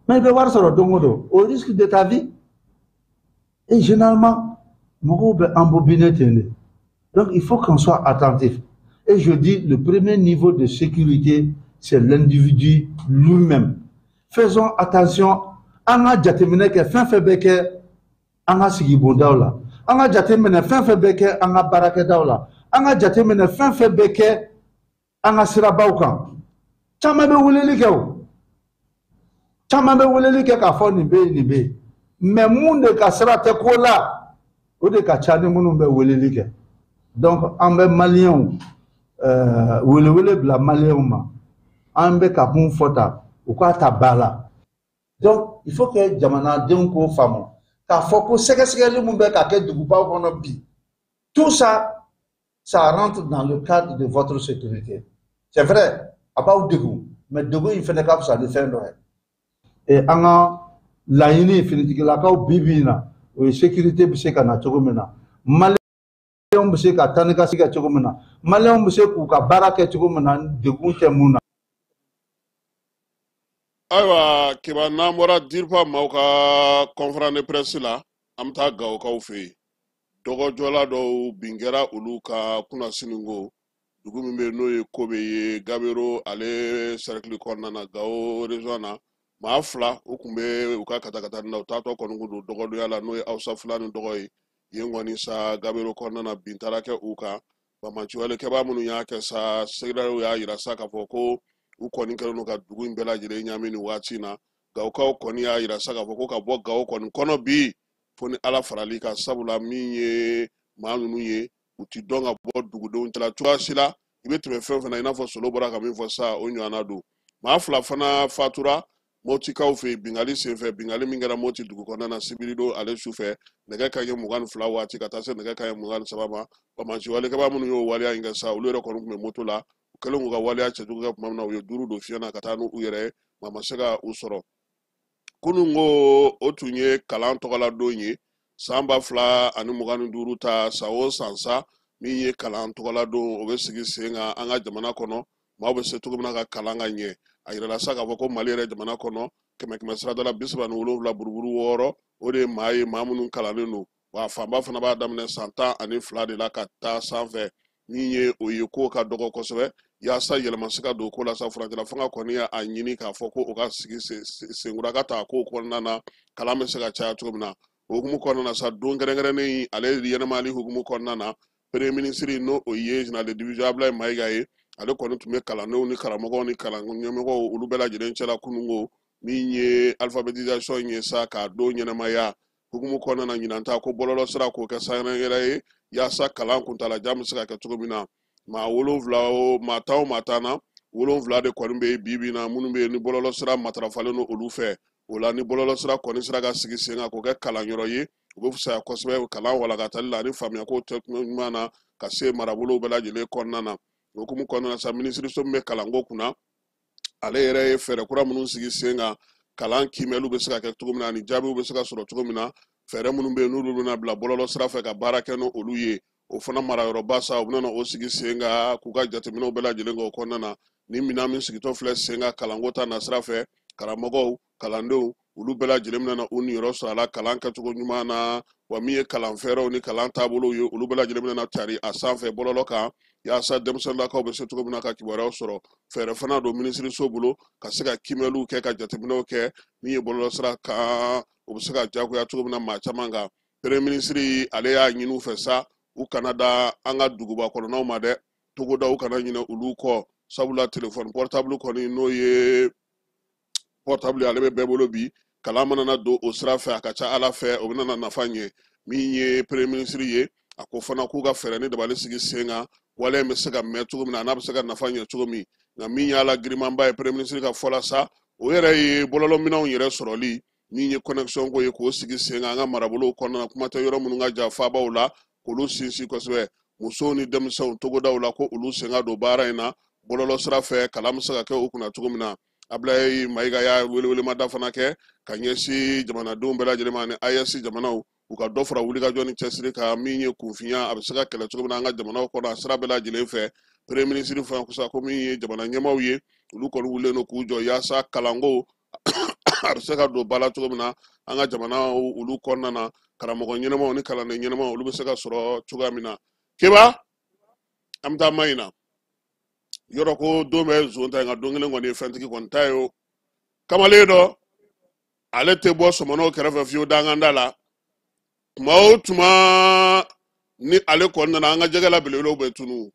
Mais i bɛ wari sɔrɔ don o don au risque de ta vie. Et généralement, mɔgɔw bɛ embobiner ten de. Donc il faut qu'on soit attentif. Et je dis, le premier niveau de sécurité, c'est l'individu lui-même. Faisons attention. An ka jateminɛ kɛ fɛn fɛn bɛ kɛ an ka sigibondaw la, an ka jateminɛ fɛn fɛn bɛ kɛ an ka baarakɛdaw la, an ka jateminɛ fɛn fɛn bɛ kɛ an ka sirabaw kan. Caman bɛ weleli kɛ o, caman bɛ weleli kɛ k'a fɔ nin bɛ yen, nin bɛ yen. Mais mun de ka sira tɛ ko la, o de ka ca ni minnu bɛ weleli kɛ. Donc an bɛ maliyɛnw welewele bila maliyɛnw ma, an bɛ ka mun fɔ tan, u k'a ta ba la. Donc il faut que jamanadenw k'o faamu k'a fɔ ko sɛgɛsɛgɛli mun bɛ ka kɛ dugubaw kɔnɔ bi, tout ça, ça rentre dans le cadre de votre sécurité. C'est vrai, a b'aw degun, mais degun in fɛnɛ ka fisa ni fɛn dɔ ye. Et an ka laɲini finitigilakaw bi bi in na, o ye sécurité bɛ se ka na cogo min na, maliyɛnw bɛ se ka taa ni ka segin kɛ cogo min na, maliyɛnw bɛ se k'u ka baara kɛ cogo min na, degun tɛ mun na. Ayiwa Kiba, n'an bɔra DIRPA maaw ka conférence de presse la, an bɛ taa Gawokaw fɛ yen. Dɔgɔjɔla dɔw bin kɛra olu ka kunnasiniko dugu min bɛ yen, n'o ye Kobe ye, Gabero ale cercle kɔnɔna na, Gawo région na. Maa fila u tun bɛ u ka katakatani na, u taatɔ kɔni kun don dɔgɔdonya la, n'o ye Hausa Fulani dɔgɔ ye. Yen kɔni sa, Gabero kɔnɔna na, bin taara kɛ u kan. Banbaanciwalekɛbaa minnu y'a kɛ sa, sɛgɛrɛw y'a yira sa k'a fɔ ko u kɔni kɛlen don ka dugu in bɛɛ lajɛlen ɲami nin waati in na. Gawokaw kɔni y'a yira sa k'a fɔ ko ka bɔ Gawo kɔni kɔnɔ bi, fo ni Ala farali kan, sabula min ye maa ninnu ye, u ti dɔn ka bɔ dugudenw cɛla cogoya si la. I bɛ tɛmɛ fɛn fɛn na, i n'a fɔ Solo bɔra ka min fɔ sa, o ɲɔgɔnna don. Maa fila fana fatura Motikaw fɛ yen bingali senfɛ, bingali min kɛra Moti dugu kɔnɔna na sibiridon ale su fɛ, nɛgɛ kanɲɛ 22 waati ka taa se nɛgɛ kanɲɛ 23 ma. Banbaanciwalekɛbaa minnu y'o waleya in kɛ sa, olu yɛrɛ kɔni tun bɛ moto la. U kɛlen k'u ka waleya cɛjugu kɛ tuma min na, u ye duuru don fiɲɛ na ka taa n'u yɛrɛ ye, maa ma se ka u sɔrɔ. Kunun ko o tun ye kalan tɔgɔla don ye, san 2025 ta, san o san sa, min ye kalan tɔgɔla don, o bɛ sigi sen kan an ka jamana kɔnɔ, maaw bɛ se cogo min na ka kalan ka ɲɛ. A yirala sa k'a fɔ ko Mali yɛrɛ jamana kɔnɔ, kɛmɛ kɛmɛ sirada la 37 buruburu 6, o de ye maa ye maa minnu kalannen don. Wa a fanba fana b'a daminɛ san 12 de la ka taa sanfɛ. Min ye o ye, ko ka dɔgɔ kosɛbɛ. Yaasa yɛlɛma se ka don ko la sa, furancɛla fanga kɔni y'a ɲini k'a fɔ ko o ka sigi senkura ka ta ko kɔnɔna na, kalan bɛ se ka caya cogo min na. O hukumu kɔnɔna na sa, don kɛrɛnkɛrɛnnen in ale ɲɛnamali hukumu kɔnɔna na, premier ministre, n'o o ye général de division Ablaye Mayiga ye, ale kɔni tun bɛ kalandenw ni karamɔgɔw ni kalan ɲɛmɔgɔw olu bɛɛ lajɛlen cɛla kununko, min ye alphabétisation ye sa, k'a don ɲɛnamaya hukumu kɔnɔna na. Ɲinan ta ko bɔlɔlɔ sira k'o kɛ sanyɛrɛ ye, yaasa kalan kuntalajan bɛ se ka kɛ cogo min na. Maa 7 o maa 10 o maa 10 na, 7 de kɔni bɛ yen bi bi in na, minnu bɛ yen ni bɔlɔlɔ sira matarafalen don olu fɛ. O la ni bɔlɔlɔsira kɔni sera ka sigi sen kan k'o kɛ kalanyɔrɔ ye, u bɛ fisaya kosɛbɛ kalan walankatali la ani faamuyako ɲuman na ka se marabolow bɛɛ lajɛlen kɔnɔna na. O hukumu kɔnɔna na sa, minisiriso min bɛ kalanko kunna, ale yɛrɛ ye fɛɛrɛ kura minnu sigi sen kan, kalan kiimɛliw bɛ se ka kɛ cogo min na ani jaabiw bɛ se ka sɔrɔ cogo min na, fɛɛrɛ minnu bɛ yen n'olu bɛna bila bɔlɔlɔ sira fɛ ka baara kɛ n'olu ye, o fana marayɔrɔba sa, u bɛna o sigi sen kan k'u ka jateminɛw bɛɛ lajɛlen kɛ o kɔnɔna na. Ni minɛn min sigitɔ filɛ sen kan kalanko ta nasira fɛ, karamɔgɔw, kalandenw, olu bɛɛ lajɛlen bɛna u niyɔrɔ sɔrɔ a la kalan kɛcogo ɲuman na. Wa min ye kalan fɛɛrɛw ni kalan taabolow ye, olu bɛɛ lajɛlen bɛna cari a sanfɛ bɔlɔlɔ kan, yaasa denmisɛnninlakaw bɛ se cogo min na ka kibaruyaw sɔrɔ. Fɛɛrɛ fana don minisiriso bolo ka se ka kiimɛliw kɛ, ka jateminɛw kɛ min ye bɔlɔlɔsira kan, o bɛ se ka diyagoya cogo min na maa caman kan. Premier ministre ale y'a ɲini u fɛ sa, u kana da an ka duguba kɔnɔnaw ma dɛ, togodaw kana ɲinɛ olu kɔ, sabula telefɔni portable kɔni, n'o ye portable, ale bɛ bɛɛ bolo bi. Kalan mana na don o sira fɛ, a ka ca Ala fɛ o bɛna nafa ɲɛ. Min ye premier ministre ye, a ko fana k'u ka fɛɛrɛ ni dabali sigi sen kan, waleya in bɛ se ka mɛn cogo min na, a n'a bɛ se ka nafa ɲɛ cogo min. Nka min y'a la girimanba ye premier ministre ka fɔ la sa, o yɛrɛ ye bɔlɔlɔminɛnw yɛrɛ sɔrɔli, min ye connexion ko ye, k'o sigi sen kan an ka marabolow kɔnɔna na. Kuma tɛ yɔrɔ minnu ka jan faabaw la, k'olu sinsin kosɛbɛ, musow ni denmisɛnw togodaw la, ko olu sen ka don baara in na bɔlɔlɔ sira fɛ, kalan bɛ se ka kɛ u kunna cogo min na. Ablaye Mayiga y'a welewelemada fana kɛ ka ɲɛsin jamanadenw bɛɛ lajɛlen ma ani AES jamanaw, u ka dɔ fara wulikajɔ ni cɛsiri kan, min ye kunfinya a bɛ se ka kɛlɛ cogo min na an ka jamanaw kɔnɔ a sira bɛɛ lajɛlen fɛ. Premier ministre fana ko sa ko min ye jamana ɲɛmaaw ye, olu kɔni wulilen don k'u jɔ yaasa kalanko a bɛ se ka don ba la cogo min na an ka jamanaw olu kɔnɔna na, karamɔgɔ ɲɛnamaw ni kalanden ɲɛnamaw olu bɛ se ka sɔrɔ cogoya min na. Keba, an bɛ taa Mahina yɔrɔ ko don bɛ zon ta ye, nka don kelen kɔni ye fɛntigi kɔni ta ye. O kamalen dɔ, ale tɛ bɔ sɔmɔnɔw kɛrɛfɛ fiyewu danganda la. Tuma o tuma ni ale kɔni nana, an ka jɛgɛ la belebelew bɛ tunu.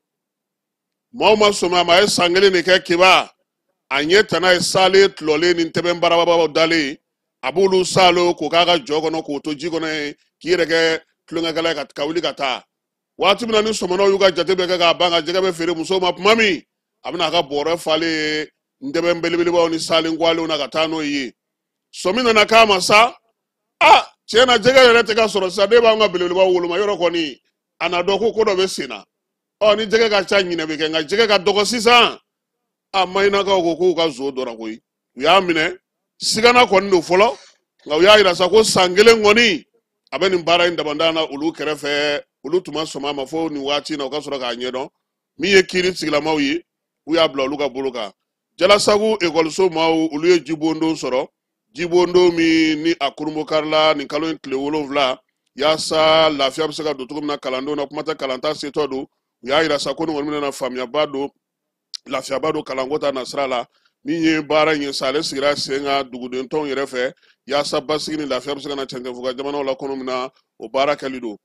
Maaw ma sɔmi a ma, a ye san kelen de kɛ Keba, a ɲɛ tana ye salen tulɔlen ni tɛbɛn barababaw dalen, a b'olu salo k'o k'a ka jɔ kɔnɔ, k'o to ji kɔnɔ yen, k'i yɛrɛ kɛ tulonkɛkɛla ye ka wuli ka taa. Waati min na ni sɔmɔnɔw y'u ka jate bɛɛ kɛ k'a ban ka jɛgɛ bɛ feere musow ma tuma min, a bɛna a ka bɔrɛ falen ntɛbɛn belebelebaw ni salen kwalenw na ka taa n'o ye. Sɔmi nana k'a ma sa, a tiɲɛ na jɛgɛ yɛrɛ tɛ ka sɔrɔ sisan, ne b'an ka belebelebaw woloma yɔrɔ kɔni, a na dɔn ko ko dɔ bɛ sen na. Ɔ ni jɛgɛ ka ca ɲinɛ bɛ kɛ, nka jɛgɛ ka dɔgɔ sisan. A Mahinakaw ko k'u ka zo dɔra koyi, u y'a minɛ sigana kɔni don fɔlɔ, nka u y'a yira sa ko san kelen kɔni a bɛ nin baara in dabandan na olu kɛrɛfɛ. Olu tun ma sɔn a ma fo nin waati in na u ka sɔrɔ k'a ɲɛdɔn. Min ye kiiri tigilamaw ye, u y'a bila olu ka bolo kan. Jalasagu ekɔliso maaw, olu ye jibondon sɔrɔ, jibondon min ni a kurunbokarila nin kalo in tile 7, yaasa lafiya bɛ se ka don cogo min na kalandenw na, kuma tɛ kalanta setɔ don. U y'a yira sa ko nin kɔni bɛna faamuyaba don, lafiyaba don kalanko ta nasira la. Min ye baara in ye sa, ale sigira sen kan duguden tɔnw yɛrɛ fɛ, yaasa basigi ni lafiya bɛ se ka na cɛncɛnfuga jamanaw la kɔnɔ min na, o baara kɛli don.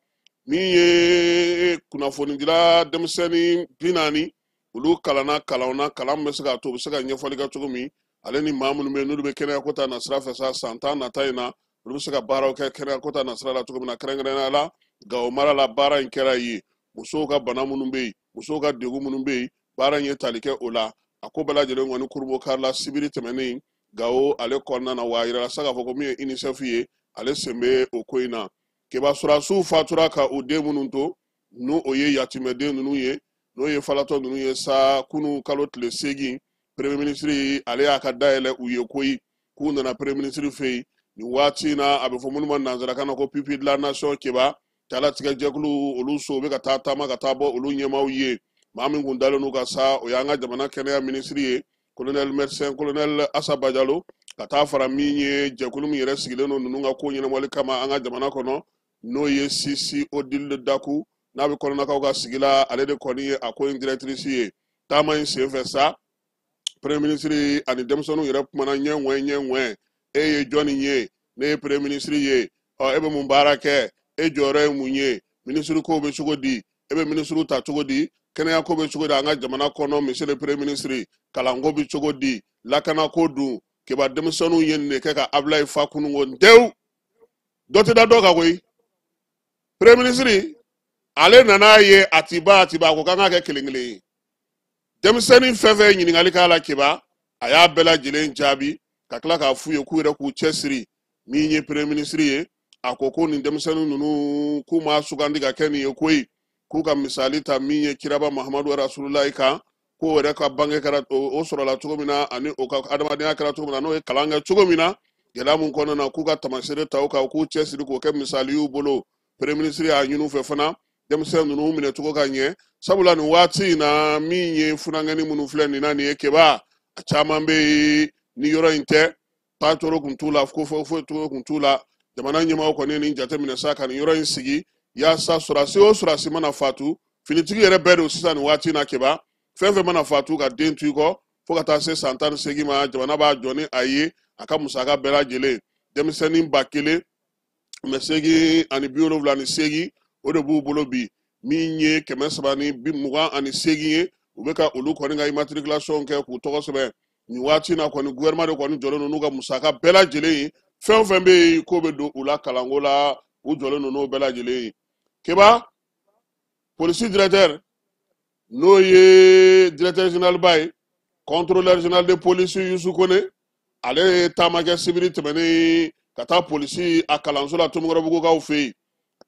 Min ye kunnafonidila denmisɛnnin 40, olu kalanna kalanw na, kalan min bɛ se k'a to u bɛ se ka ɲɛfɔli kɛ cogo min, ale ni maa minnu bɛ yen n'olu bɛ kɛnɛyako ta nasira fɛ sa, san 10 nata in na olu bɛ se ka baaraw kɛ kɛnɛyako ta nasira la cogo min na. Kɛrɛnkɛrɛnnenya la Gawo mara la, baara in kɛra yen, musow ka bana minnu bɛ yen, musow ka degun minnu bɛ yen, baara in ye tali kɛ o la. A ko bɛɛ lajɛlen kɔni kurunbonkarila sibiri tɛmɛnen Gawo ale kɔnɔna na. Wa a yirala sa k'a fɔ ko min ye UNICEF ye, ale sen bɛ o ko in na. Keba sɔrɔdasiw fatura ka u den minnu to, n'o o ye yatimɛden ninnu ye, n'o ye falatɔ ninnu ye sa, kunu kalo tile 8, premier ministre ale y'a ka dayɛlɛ u ye koyi, k'u nana premier ministre fɛ yen nin waati in na. A bɛ fɔ minnu ma nanzarakan na ko pupille de la nation, Keba jalatigɛ jɛkulu, olu so bɛ ka taa taama ka taa bɔ olu ɲɛmaaw ye. Maa min kun dalen n'u ka sa, o y'an ka jamana kɛnɛya minisiri ye, colonel médecin colonel Asa Bajalo, ka taa fara min ye jɛkulu min yɛrɛ sigilen don ninnu ka ko ɲɛnabɔli kama an ka jamana kɔnɔ, n'o ye Sisi Odile Daku, n'a bɛ kɔnɔnakaw ka sigi la, ale de kɔni ye a ko in directrice ye. Taama in senfɛ sa, premier ministre ani denmisɛnninw yɛrɛ kumana ɲɛ ŋwɛ ɲɛ ŋwɛ. E ye jɔnni ye? Ne ye premier ministre ye. Ɔ e bɛ mun baara kɛ? E jɔyɔrɔ ye mun ye? Minisiri ko bɛ cogo di? E bɛ minisiriw ta cogo di? Kɛnɛya ko bɛ cogo di an ka jamana kɔnɔ, monsieur le premier ministre? Kalanko bɛ cogo di? Lakanako dun? Keba denmisɛnninw ye nin de kɛ ka Ablaye fa kununko ntewu. Dɔ tɛ da dɔ kan koyi. Premier ministre ale nana ye a ti ban, a ti ban, a ko k'an k'a kɛ kelen kelen ye. Denmisɛnnin fɛn fɛn ye ɲininkali k'a la Keba, a y'a bɛɛ lajɛlen jaabi. Ka tila k'a f'u ye k'u yɛrɛ k'u cɛsiri. Min ye premier ministre ye, a ko ko nin denmisɛnnin ninnu k'u ma sugandi ka kɛ nin ye koyi, k'u ka misali ta min ye kiraba Mahamadu Rasululayi kan, k'o yɛrɛ ka bange kɛra o sɔrɔla cogo min na, ani o ka adamadenya kɛra cogo min na, n'o ye kalan kɛ cogo min na gɛlɛya mun kɔnɔna na, k'u ka taamasere ta o kan, k'u cɛsiri k'o kɛ misali y'u bolo. Premier ministre y'a ɲini u fɛ fana denmisɛn ninnu minɛ cogo ka ɲɛ, sabula nin waati in na min ye funankɛni minnu filɛ nin na nin ye keba, a caman bɛ yen ni yɔrɔ in tɛ taatoro kun t'u la, ko foyi foyi cogo kun t'u la. Jamana ɲɛmaaw kɔni ye nin jateminɛ sa ka nin yɔrɔ in sigi yaasa sɔrɔdasi o sɔrɔdasi mana fatu, finitigi yɛrɛ bɛɛ don sisan nin waati in na keba, fɛn fɛn mana fatu ka den to i kɔ fo ka taa se san 18 ma, jamana b'a jɔ ni a ye a ka musaka bɛɛ lajɛlen. Denmisɛnnin 1878 o de b'u bolo bi, min ye 328 ye, u bɛ ka olu kɔni ka immatriculation kɛ k'u tɔgɔ sɛbɛn nin waati in na. Kɔni gouvernement de kɔni jɔlen don n'u ka musaka bɛɛ lajɛlen ye, fɛn o fɛn bɛ yen k'o bɛ don u la kalanko la, u jɔlen don n'o bɛɛ lajɛlen ye. Keba, polisi directeur n'o ye directeur général ba ye, contrôleur général de police Yusu Kone, ale ye taama kɛ sibiri tɛmɛnen ka taa polisi a kalanso la Tomikɔrɔbugukaw fɛ yen.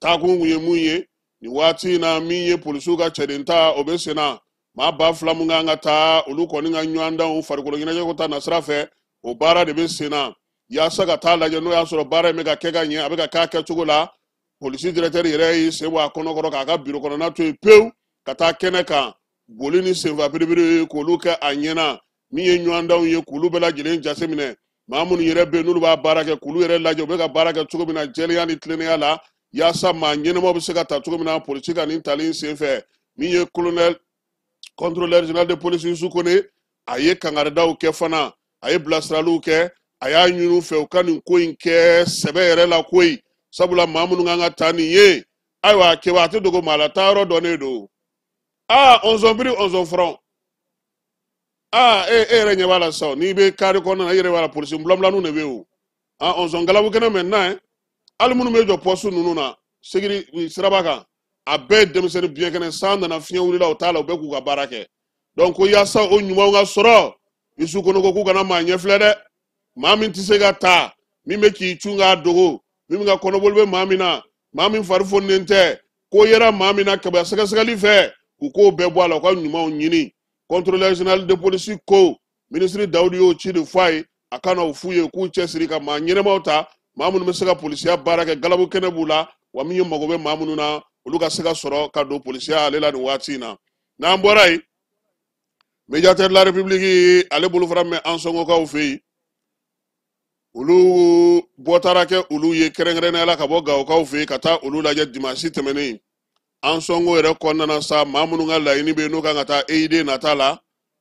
Taakun kun ye mun ye nin waati in na, min ye polisiw ka cɛden ta o bɛ sen na, maa 2000 mun kan ka taa olu kɔni ka ɲɔgɔndanw farikolo ɲɛnajɛko ta nasira fɛ, o baara de bɛ sen na yaasa ka taa lajɛ n'o y'a sɔrɔ baara in bɛ ka kɛ ka ɲɛ, a bɛ ka k'a kɛcogo la. Polisi directeur yɛrɛ y'i sen bɔ a kɔnɔkɔrɔ k'a ka biro kɔnɔna to yen pewu ka taa kɛnɛ kan, boli ni senfa biribiri k'olu kɛ a ɲɛna, min ye ɲɔgɔndanw ye k'olu bɛɛ lajɛlen jateminɛ, maa minnu yɛrɛ bɛ yen n'olu b'a baara kɛ k'olu yɛrɛ lajɛ u bɛ ka baara kɛ cogo min na jɛlenya ni tilennenya la, yaasa maa ɲɛnamaw bɛ se ka ta cogo min na polisi ka nin tali in senfɛ. Min ye colonel contrôleur général de police Yusu Kone, a ye kangaridaw kɛ fana, a ye bilasiraliw kɛ, a y'a ɲini u fɛ u ka nin ko in kɛ sɛbɛ yɛrɛ la koyi, sabula maa minnu kan ka ta nin ye, ayiwa keba a tɛ dogo maa la, taayɔrɔ dɔnnen don. Aa onzon biri onzon front, aa e yɛrɛ ɲɛ b'a la sisan, n'i bɛ kari kɔnɔna na i yɛrɛ b'a la polisi bulanbulanw de bɛ yen o. Aa onzon galabu kɛnɛ maintenant, hali minnu bɛ jɔ pɔsu ninnu na segiri siraba kan, a bɛɛ ye denmisɛnnin biɲɛ kɛnɛ, san nana fiɲɛ wulila o t'a la, u bɛɛ k'u ka baara kɛ. Donc ko yaasa o ɲumanw ka sɔrɔ, Yusu Kone ko k'u kana maa ɲɛ filɛ dɛ, maa min tɛ se ka ta, min bɛ k'i cun k'a dogo, min ka kɔnɔboli bɛ maa min na, maa min fari foninen tɛ, ko yera maa min na kaban sɛgɛsɛgɛli fɛ, u k'o bɛɛ bɔ a la, u ka ɲumanw ɲini. Contrôleur général de police ko ministre Dawudi y'o ci de fɔ a ye, a ka na o f'u ye k'u cɛsiri ka maa ɲɛnamaw ta, maa minnu bɛ se ka polisiya baara kɛ, galabu kɛnɛ b'u la, wa min ye mago bɛ maa minnu na, olu ka se ka sɔrɔ ka don polisiya ale la nin waati in na. N'an bɔra yen, médiateur de la République ale bolofara min bɛ Ansɔngokaw fɛ yen, olu bɔtara kɛ olu ye kɛrɛnkɛrɛnnenya la ka bɔ Gawokaw fɛ yen ka taa olu lajɛ dimansi tɛmɛnen. Ansɔngo yɛrɛ kɔnɔna na sa, maa minnu ka laɲini bɛ yen n'o kan ka taa EID nata la,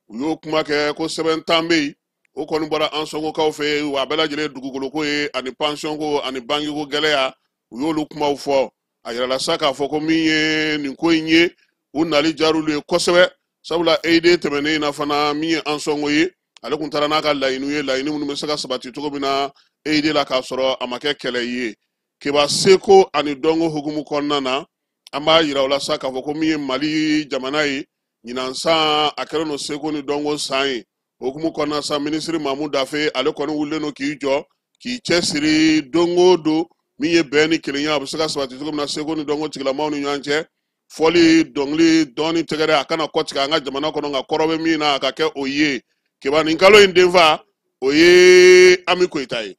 u y'o kuma kɛ ko sɛbɛn 10 bɛ yen, o kɔni bɔra Ansɔngokaw fɛ yen, wa a bɛɛ lajɛlen dugukoloko ye ani pansiyɔnko ani bangiko gɛlɛya, u y'olu kumaw fɔ. A yirala sa k'a fɔ ko min ye nin ko in ye, u nali diyar'olu ye kosɛbɛ, sabula EID tɛmɛnen in na fana min ye Ansɔngo ye, ale kun taara n'a ka laɲiniw ye, laɲini minnu bɛ se ka sabati cogo min na EID la k'a sɔrɔ a ma kɛ kɛlɛ ye. Keba seko ani dɔnko hukumu kɔnɔna na, an b'a yira o la sa k'a fɔ ko min ye Mali jamana ye, ɲinan san a kɛlen don seko ni dɔnko san ye. O hukumu kɔnɔna sa, minisiri Mamu Dafe ale kɔni wulilen don k'i jɔ k'i cɛsiri don o don, min ye bɛn ni kelenya a bɛ se ka sabati cogo min na seko ni dɔnko tigilamaw ni ɲɔgɔn cɛ, fɔli, dɔnkili, dɔnni, tɛgɛrɛ a kana kɔtigɛ an ka jamana kɔnɔ, nka kɔrɔ bɛ min na a ka kɛ o ye. Keba nin kalo in denfa o ye Ami Koyita ye,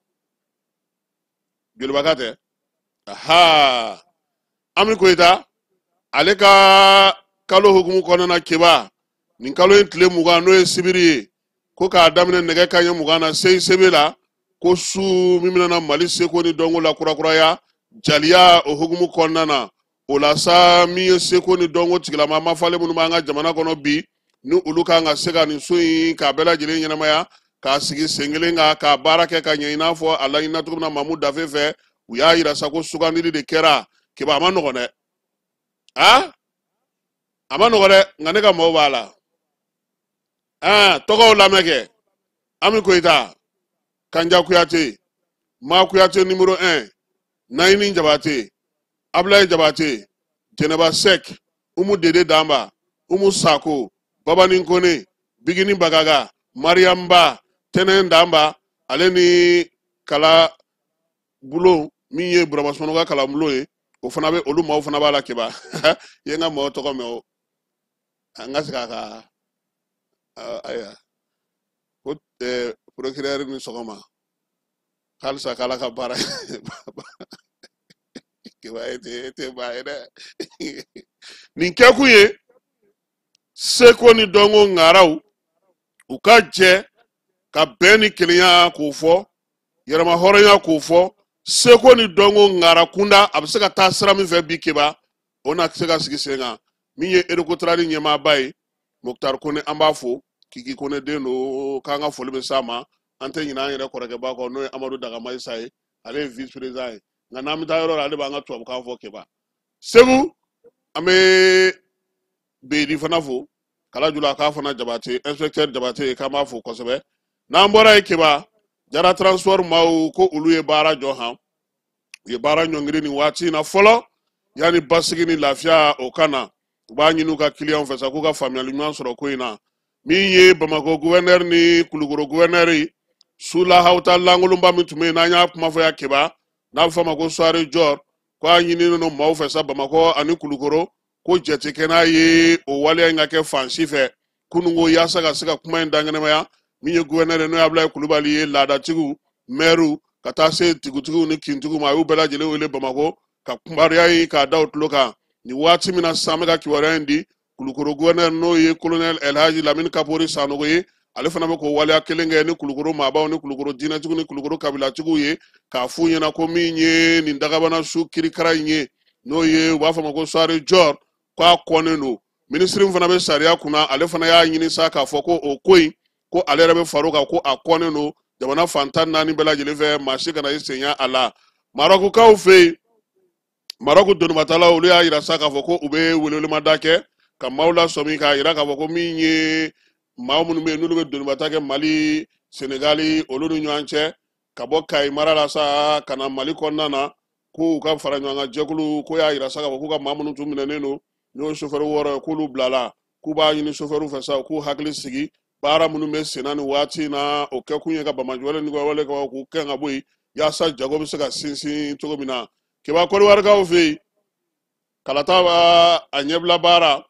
jolibaka tɛ, aha Ami Koyita ale ka kalo hukumu kɔnɔna na keba nin kalo in tile 20 n'o ye sibiri ye, ko k'a daminɛ nɛgɛ kanɲɛ 20 na CICB la, ko su min bɛna Mali seko ni dɔnko la kurakuraya jaliya o hukumu kɔnɔna na. O la sa, min ye seko ni dɔnko tigilama mafalen minnu b'an ka jamana kɔnɔ bi, ni olu kan ka se ka nin so in k'a bɛɛ lajɛlen ɲɛnamaya, k'a sigi sen kelen kan, k'a baara kɛ ka ɲɛ i n'a fɔ a laɲinina cogo min na Mamu Dafe fɛ, u y'a yira sa ko sugandili de kɛra. Keba a ma nɔgɔn dɛ, a a ma nɔgɔn dɛ, nka ne ka maaw b'a la. Tɔgɔw lamɛn kɛ, Ami Koyita, Kanja Kuyate, Ma Kuyate numéro 1, Nayini Jabate, Ablaye Jabate, Jɛnɛba Sɛk, Umu Dede Danba, Umu Sako, Babani Kone, Bigini Bagaga, Mariam Ba, Tɛnɛn Danba, Ale ni kala bulon min ye Burama Sumano ka kalan bulon ye, o fana bɛ olu maaw fana b'a la. Keba, i ye n ka mɔgɔ tɔgɔ mɛn o, an ka segin a kan. Ayiwa, ko procureur ni sɔgɔma, halisa k'ala ka baara. Keba, e tɛ maa ye dɛ. Nin kɛkun ye seko ni dɔnko ŋaraw u ka jɛ ka bɛn ni kelenya k'o fɔ, yɛrɛma hɔrɔnya k'o fɔ, seko ni dɔnko ŋara kunda a bɛ se ka taa sira min fɛ bi. Keba, o na se ka sigi sen kan. Min ye Recotrade ɲɛmaaba ye, Mokutari Kone, an b'a fo. Kiki Kone den don, k'an ka foli bɛ s'a ma. An tɛ ɲinɛ an yɛrɛ kɔrɔkɛba kɔ, n'o ye Amadu Dagamayisa ye, ale ye vice président ye. Nka n'an bɛ taa yɔrɔ la, ale b'an ka tubabukan fɔ. Keba, Segu, an bɛ Beyidi fana fo, Kalajula k'a fana Jabate, inspecteur Jabate, k'an b'a fo kosɛbɛ. N'an bɔra yen, Keba, Jara Transport maaw ko olu ye baara jɔ han, u ye baara ɲɔngiri nin waati in na fɔlɔ, yanni basigi ni lafiya o ka na. U b'a ɲini u ka kiliyanw fɛ sa k'u ka faamuyali ɲuman sɔrɔ ko in na. Min ye Bamakɔ gouverneur ni Kulukoro gouverneur ye, sulahawuta lankolonba min tun bɛ yen n'an y'a kuma fɔ ya, Keba, n'a bɛ fɔ a ma ko soirée Dior, ko a ɲininen don maaw fɛ sa Bamakɔ ani Kulukoro ko jate kɛ n'a ye o waleya in ka kɛ fan si fɛ kununko, yaasa ka se ka kuma in dankɛnɛmaya. Min ye gouverneur ye, n'o ye Abulaye Kulubali ye, laadatigiw, mɛriw, ka taa se dugutigiw ni kintigiw ma, a y'u bɛɛ lajɛlen wele Bamakɔ ka kumaruya ye k'a da u tulo kan. Nin waati min na sisan, an bɛ ka kibaruya in di, Kulukoro gouverneur, n'o ye colonel Elhaji Lamini Kapori Sanogo ye, ale fana bɛ k'o waleya kelen kɛ ni Kulukoro maabaw ni Kulukoro diinɛtigiw ni Kulukoro kabilatigiw ye, k'a f'u ɲɛna ko min ye nin dagabana su kirikara in ye, n'o ye u b'a fɔ a ma ko soirée Dior, k'a kɔnnen don. Minisiri min fana bɛ sariya kunna, ale fana y'a ɲini sa k'a fɔ ko o ko in, ko ale yɛrɛ bɛ far'o kan, ko a kɔnnen don jamana fan 14 bɛɛ lajɛlen fɛ, maa si kana i senya a la. Marɔkukaw fɛ yen, Marɔku donibatalaw, olu y'a yira sa k'a fɔ ko u bɛ welewelemada kɛ ka maaw lasɔmi, k'a yira k'a fɔ ko min ye maa minnu bɛ yen n'olu bɛ donibata kɛ Mali, Senegali, olu ni ɲɔgɔn cɛ, ka bɔ Kayi mara la sa ka na Mali kɔnɔna na, k'u ka fara ɲɔgɔn kan jɛkulu ko y'a yira sa k'a fɔ k'u ka maa minnu tun minɛnen don, n'o ye sofɛri 6 ye, k'olu bilala. K'u b'a ɲini sofɛriw fɛ sa k'u hakili sigi, baara minnu bɛ senna nin waati in na, o kɛkun ye ka banbaanciwale ni wale k'u kɛn ka bɔ yen, yaasa jago bɛ se ka sinsin cogo min na. Keba, Kɔdiwarikaw fɛ yen, kalata b'a a ɲɛbila baara,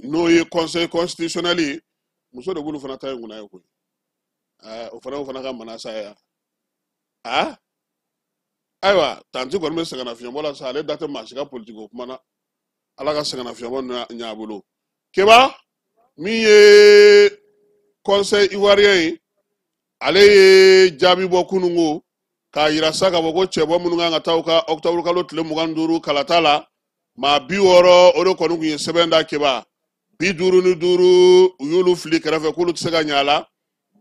n'o ye Conseil constitutionnel ye, muso de b'olu fana ta in kunna ye koyi. O fana ka manasa ye. A ayiwa, tanti kɔni bɛ sɛgɛnnafiɲɛbɔ la sa, ale da tɛ maa si ka politiki o kuma na. Ala ka sɛgɛnnafiɲɛbɔ ɲɛ a bolo. Keba, min ye Conseil ivoirien ye, ale ye jaabi bɔ kununko k'a yira sa k'a fɔ ko cɛbɔ minnu kan ka taa u ka octobre kalo tile 25 kalata la, maa 60 o de kɔni tun ye sɛbɛn da. Keba, 55 u y'olu fili kɛrɛfɛ k'olu tɛ se ka ɲɛ a la,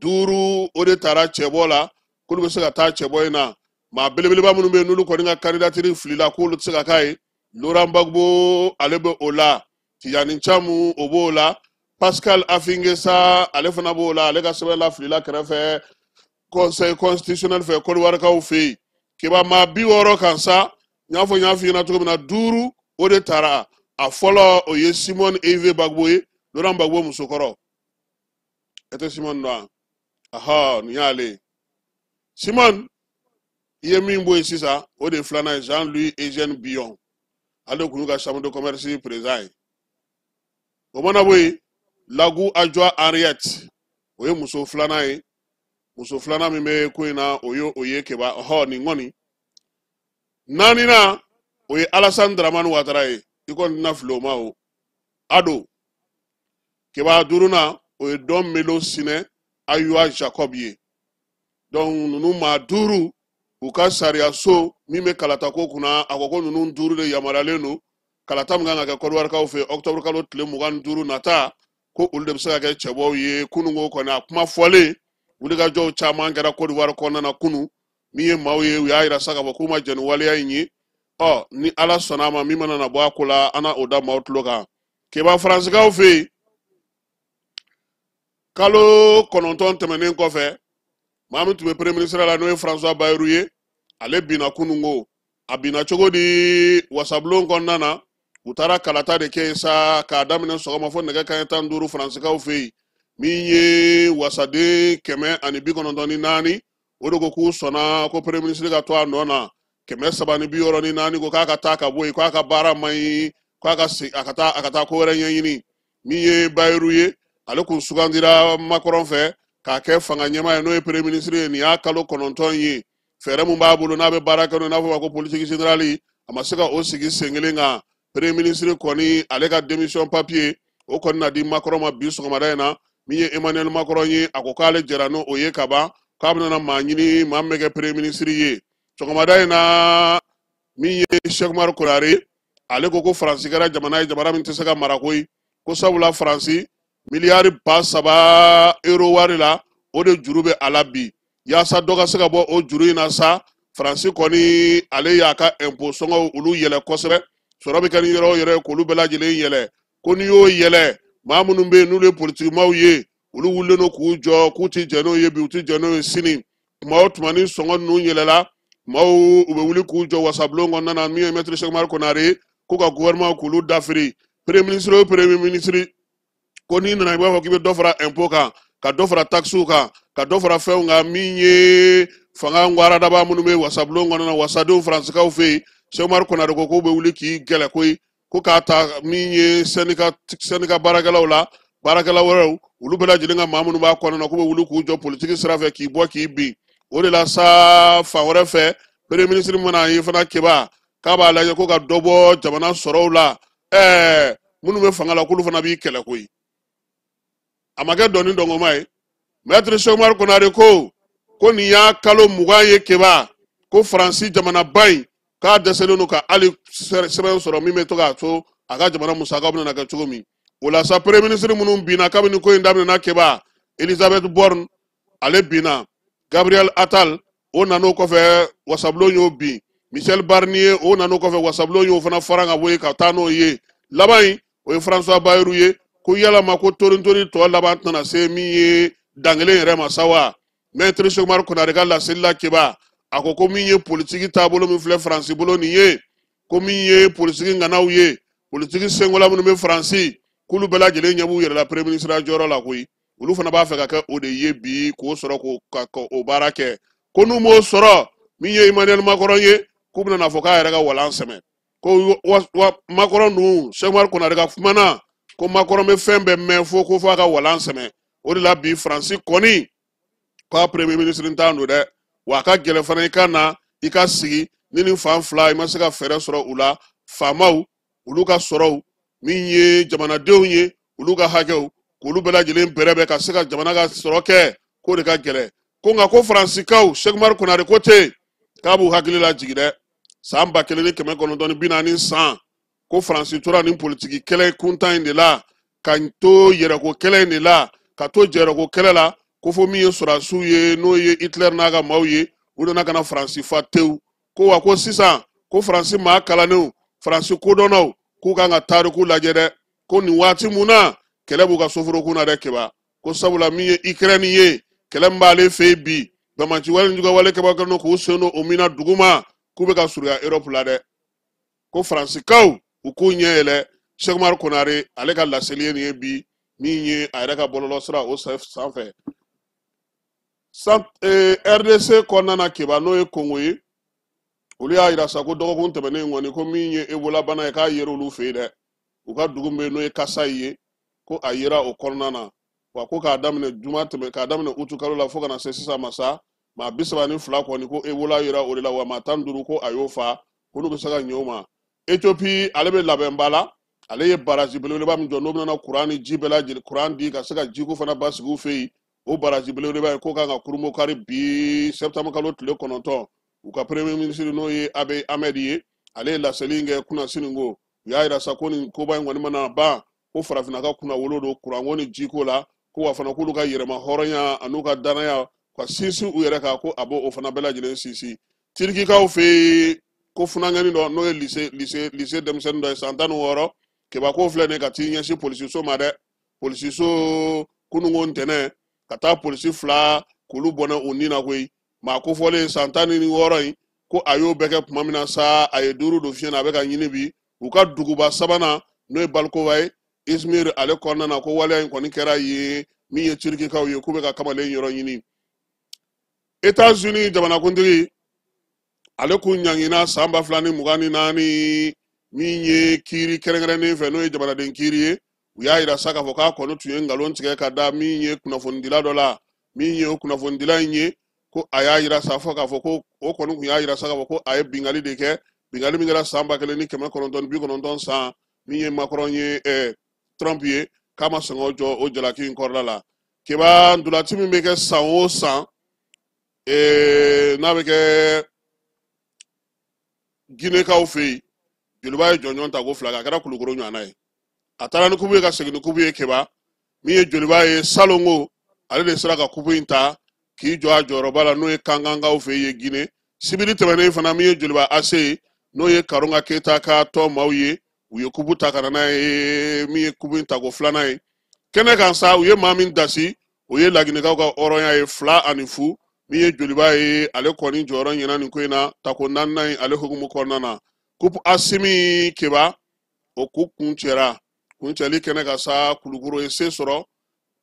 5 o de taara cɛbɔ la k'olu bɛ se ka taa cɛbɔ in na. Maa belebeleba minnu bɛ yen n'olu kɔni ka candidature filila k'olu tɛ se ka k'a ye, Laurent Gbagbo ale bɛ o la, Tidjane Thiam o b'o la, Pascal Affi-N'Guessan ale fana b'o la, ale ka sɛbɛn la filila kɛrɛfɛ Conseil constitutionnel fɛ Kɔdiwarikaw fɛ yen. Keba, maa 60 kan sa, n y'a fɔ, n y'a f'i ɲɛna cogo min na, 5 o de taara. A fɔlɔ, o ye Simone Ehivet Gbagbo ye, Laurent Gbagbo musokɔrɔ. E tɛ Simone dɔn wa? Ahɔ, nin y'ale ye. Simone i ye min bɔ yen sisan, o de ye filanan ye, Jean Louis Eugène Billon, ale de tun y'u ka chambre de commerce président ye. O mana bɔ yen, Lagou Adjoua Henriette, o ye muso filanan ye. Muso filanan min bɛ ko in na, o ye o ye. Keba, ɔhɔ, nin kɔni naaninan, o ye Alassane Dramane Ouattara ye, i kɔni tɛna fili o ma o ado. Keba, duurunan, o ye Don Melo Sinɛ Ayua Jacob ye. Donc ninnu maa 5, u ka sariya so min bɛ kalatako kunna, a ko ko ninnu 5 de yamaruyalen don kalata min kan ka kɛ Kɔdiwarikaw fɛ octobre kalo tile 25 nata, ko olu de bɛ se ka kɛ cɛbɔw ye. Kununko kɔni, a kuma fɔlen, wulikajɔw caman kɛra Kɔdiwari kɔnɔna na kunu. Min ye maaw ye, u y'a yira sa k'a fɔ k'u ma jɛn ni waleya in ye. Ɔ ni Ala sɔnna a ma, min mana na bɔ a ko la, an na o da maaw tulo kan. Keba, Faransikaw fɛ yen, kalo 9 tɛmɛnen kɔfɛ, maa min tun bɛ premier ministre la, n'o ye François Bayrou ye, ale binna kununko. A binna cogo di? Wasabulon kɔnɔna na, u taara kalata de kɛ yen sa, k'a daminɛ sɔgɔma fo nɛgɛ kanɲɛ 15 Faransikaw fɛ yen. Min ye wasaden 194 O de ko k'u sɔnna ko premier ministre ka to a nɔ na. 364 ko k'a ka taa ka bɔ yen, k'a ka baara man ɲi, k'a ka a ka taa, a ka taa ko wɛrɛ ɲɛɲini. Min ye Bayrou ye, ale kun sugandira Macron fɛ k'a kɛ fanga ɲɛmaa ye, n'o ye premier ministre ye. Nin y'a kalo 9 ye. Fɛɛrɛ mun b'a bolo n'a bɛ baara kɛ n'o ye, n'a fɔ ma ko politique générale, a ma se ka o sigi sen kelen kan. Premier ministre kɔni, ale ka démission papier o kɔni na di Macron ma bi sɔgɔmada in na. Min ye Emmanuel Macron ye, a ko k'ale jɛra n'o ye ka ban, k'a bɛna maa ɲini maa min bɛ kɛ premier ministre ye sɔgɔmada in na. Min ye Cheikh Oumar Konare, ale ko ko Faransi kɛra jamana ye, jamana min tɛ se ka mara koyi, ko sabula Faransi miliyari 3000 euro wari la, o de juru bɛ a la bi. Yaasa dɔ ka se ka bɔ o juru in na sa, Faransi kɔni ale y'a ka impôt sɔngɔw olu yɛlɛ kosɛbɛ. Sɔrɔ bɛ kɛ ni yɔrɔ o yɔrɔ ye k'olu bɛɛ lajɛlen yɛlɛ. Ko n'i y'o yɛlɛ, maa minnu bɛ yen n'olu ye politikimaw ye, olu wulilen don k'u jɔ k'u ti jɛn n'o ye bi, u ti jɛn n'o ye sini. Tuma o tuma ni sɔngɔ ninnu yɛlɛla, maaw u bɛ wuli k'u jɔ wasabulon kɔnɔna na. Min ye maître Cheikh Oumar Konare, k'u ka gouvernement k'olu dafiri. Premier ministre o premier ministre, ko n'i nana i b'a fɔ k'i bɛ dɔ fara impôt kan, ka dɔ fara taxes kan, ka dɔ fara fɛnw kan. Min ye fanga ŋwaradaba minnu bɛ wasabulon kɔnɔna na, wasadenw Faransikaw fɛ yen, Cheikh Oumar Konare ko k'u bɛ wuli k'i gɛlɛ koyi, ko k'a ta min ye syndicat baarakɛlaw la, baarakɛla wɛrɛw, olu bɛɛ lajɛlen ka maa minnu b'a kɔnɔna na, k'u bɛ wuli k'u jɔ politiki sira fɛ k'i bɔ k'i bin. O de la sa, fan wɛrɛ fɛ, premier ministre mana ye fana Keba, k'a b'a lajɛ ko ka dɔ bɔ jamana sɔrɔw la. Minnu bɛ fanga la, k'olu fana b'i kɛlɛ koyi. A ma kɛ dɔɔni dɔngɔma ye. Maître Cheikh Oumar Konare ko ko nin y'a kalo 20 ye Keba, ko Faransi jamanaba in k'a dɛsɛlen don ka hali sɛbɛn sɔrɔ min bɛ to k'a to a ka jamana musakaw bɛna kɛ cogo min. O la sa, premier ministre minnu binna kabini ko in daminɛna Keba, Elisabeth Borne ale binna, Gabriel Attal o nan'o kɔfɛ, wasabulon y'o bin, Michel Barnier o nan'o kɔfɛ, wasabulon y'o fana fara ka bɔ yen ka taa n'o ye. Laban in o ye François Bayrou ye. Ko yalama ko torintori tɔ laban tɛna se min ye dankelen yɛrɛ ma sa wa? Maître Cheikh Oumar Konare ka laseli la Keba, a ko ko min ye politiki taabolo min filɛ Faransi bolo nin ye, ko min ye politiki ŋanaw ye, politiki senkola minnu bɛ Faransi, k'olu bɛɛ lajɛlen ɲɛ b'u yɛrɛ la premier ministre jɔyɔrɔ la koyi. Olu fana b'a fɛ ka kɛ o de ye bi, k'o sɔrɔ k'o baara kɛ. Ko n'u m'o sɔrɔ, min ye Emmanuel Macron ye, k'u bɛna fɔ k'a yɛrɛ ka walan sɛmɛ. Ko wa Macron dun, Cheikh Oumar Konare ka kuma na, ko Macron bɛ fɛn bɛɛ mɛn fo ko f'a ka walan sɛmɛ. O de la bi Faransi kɔni k'a premier ministre t'an don dɛ. Wa a ka gɛlɛn fana i ka na i ka sigi ni nin fan fila i ma se ka fɛɛrɛ sɔrɔ u la. Faamaw olu ka sɔrɔw, min ye jamanadenw ye olu ka hakɛw, k'olu bɛɛ lajɛlen bɛrɛbɛn ka se ka jamana ka sɔrɔ kɛ, k'o de ka gɛlɛn. Ko nka ko Faransikaw, Cheikh Oumar Konare ko ten k'a b'u hakili lajigin dɛ. San 1940 san, ko Faransi tora nin politiki kɛlɛ kuntan in de la, ka to yɛrɛko kɛlɛ in de la, ka to jɛrɛko kɛlɛ la, ko fo min ye sɔrɔdasiw ye, n'o ye Hitler n'a ka maaw ye, u nana ka na Faransi fa tewu. Ko wa ko sisan ko Faransi maa kalannenw, Faransi kodɔnnaw, k'u kan ka tariku lajɛ dɛ. Ko nin waati mun na kɛlɛ b'u ka soforokun na dɛ Keba. Ko sabula min ye Ukraine ye, kɛlɛ min b'ale fɛ yen bi, banbaanci wale ni juguya kɛbaw kɛlen don k'u sen don o min na duguma, k'u bɛ ka surunya Europe la dɛ. Ko Faransikaw u k'u ɲɛ yɛlɛ. Cheikh Oumar Konare ale ka laseli ye nin ye bi, min ye a yɛrɛ ka bɔlɔlɔsira o sanfɛ. RDC kɔnɔna na Keba, n'o ye Congo ye, olu y'a yira sa ko dɔgɔkun tɛmɛnen kɔni, ko min ye Ebola bana ye, k'a yera olu fɛ yen dɛ. U ka dugu min bɛ yen n'o ye Kasayi ye, ko a yera o kɔnɔna na. Wa ko k'a daminɛ juma tɛmɛ, k'a daminɛ utu kalo la fo ka na se sisan ma sa, maa 32 kɔni ko Ebola yera o de la, wa maa 15 ko a y'o fa, ko n'u bɛ se ka ɲɛ o ma. Ethiopie ale bɛ labɛnba la, ale ye baraji belebeleba min jɔ, n'o bɛna kuran ni ji bɛɛ lajɛlen, kuran di ka se ka jiko fana basigi u fɛ yen. O baraji belebeleba in ko kan ka kurunbokari bi septembre kalo tile 9. U ka premier ministre n'o ye Abiy Ahmed ye, ale ye laseli in kɛ kunnasini ko. U y'a yira sa ko nin koba in kɔni mana ban, ko farafinna ka kunnawolo don kuranko ni jiko la, ko wa fana k'olu ka yɛrɛma hɔrɔnya an'u ka danaya ka sinsin u yɛrɛ kan, ko a b'o fana bɛɛ lajɛlen sinsin. Tirikikaw fɛ yen, ko funankɛnin dɔ n'o ye lycée denmisɛnnin dɔ ye san 16, Keba ko filɛ nin ye ka t'i ɲɛsin polisiso ma dɛ. Polisiso kununko ntɛnɛn, ka taa polisi 2 k'olu bɔnɛ u ni na koyi. Maa kofɔlen san 16 in, ko a y'o bɛɛ kɛ tuma min na sa, a ye 5 don fiɲɛ na, a bɛ ka ɲini bi. U ka duguba sabanan n'o ye Balkova ye, Izmir ale kɔnɔna na, ko waleya in kɔni kɛra yen, min ye Tirikikaw ye, k'u bɛ ka kamalen yɔrɔ ɲini. États-Unis jamanakuntigi, ale kun ɲangina san 2024, min ye kiiri kɛrɛnkɛrɛnnen fɛ, n'o ye jamanaden kiiri ye. U y'a yira sa k'a fɔ k'a kɔni tun ye nkalon tigɛ ka da min ye kunnafonidila dɔ la, min ye o kunnafonidila in ye, ko a y'a yira sa fɔ k'a fɔ ko o kɔni tun y'a yira sa k'a fɔ ko a ye bingali de kɛ, bingali min kɛra san 1990 san, min ye Macron ye, Trump ye, k'a ma sɔn k'o jɔ o jalaki in kɔrɔla la. Keba, ntolaci min bɛ kɛ san o san, n'a bɛ kɛ Ginekaw fɛ yen, Joliba ye jɔnjɔn ta ko fila kɛ, a kɛra Kulukoro ɲɔgɔnna ye. A taara ni kupu ye ka segin ni kupu ye. Keba, min ye Joliba ye salongo, ale de sera ka kupu in ta k'i jɔ a jɔyɔrɔba la, n'o ye Kankankaw fɛ yen Gine. Sibiri tɛmɛnen fana, min ye Joliba AC ye, n'o ye Karunga Keyita ka tɔn maaw ye, u ye kupu ta ka na n'a ye, min ye kupu in tako filanan ye kɛnɛ kan sa. U ye maa min dasi, o ye Laginɛkaw ka hɔrɔnya ye, 2-0. Min ye Joliba ye, ale kɔni jɔyɔrɔ ɲɛna nin ko in na, tako naaninan in ale hukumu kɔnɔna na. Coupe Asimi, Keba, o ku kuncɛra kuncɛli kɛnɛ ka sa, Kulukoro ye se sɔrɔ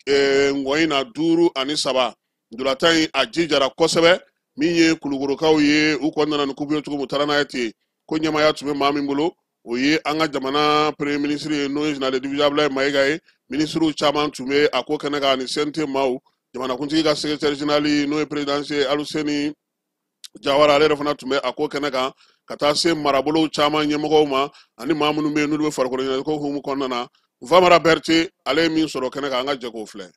ngɔyin na 5-3. Ntolatan in a jijara kosɛbɛ. Min ye Kulukorokaw ye, u kɔni nana ni kupu ye cogo min, u taara n'a ye ten. Ko ɲɛmaaya tun bɛ maa min bolo, o ye an ka jamana premier ministre ye, n'o ye général de division Abdoulaye Mayiga ye. Ministres caman tun bɛ a ko kɛnɛ kan, ani CNT maaw, jamanakuntigi ka secrétaire général, n'o ye présidence ye, Aluseni Jawara, ale yɛrɛ fana tun bɛ a ko kɛnɛ kan, ka taa se marabolow caman ɲɛmɔgɔw ma, ani maa minnu bɛ yen n'olu bɛ farikolo ɲɛnajɛ ko hukumu kɔnɔna na. Famara Berete, ale ye min sɔrɔ kɛnɛ kan, an ka jɛ k'o filɛ.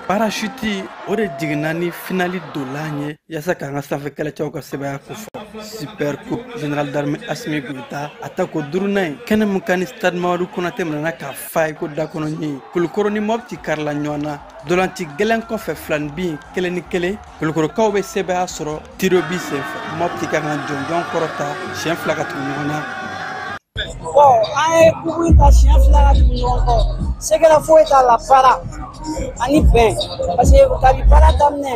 Parachute o de jiginna ni finali dolan ye yaasa k'an ka sanfɛ kɛlɛcɛw ka sɛbɛya kofɔ. Super Coupe Général d'Armée Asimi Goïta, a ta ko duurunan ye kɛnɛ min kan ni Stade Mamadu Konate minɛna k'a fa ye ko da kɔnɔ ɲin. Kulukoro ni Mɔpti karila ɲɔgɔn na dolanci gɛlɛn kɔfɛ, filani bin 1-1. Kulukorokaw bɛ sɛbɛya sɔrɔ tiro bi senfɛ. Mɔpti ka kan jɔnjɔn kɔrɔta siɲɛ fila ka tugu ɲɔgɔn na. Bon, an ye kupu in ta siɲɛ fila ka tugu ɲɔgɔn kɔ, sɛgɛrɛ foyi t'a la, baara ani bɛn, parce que kabi baara daminɛ,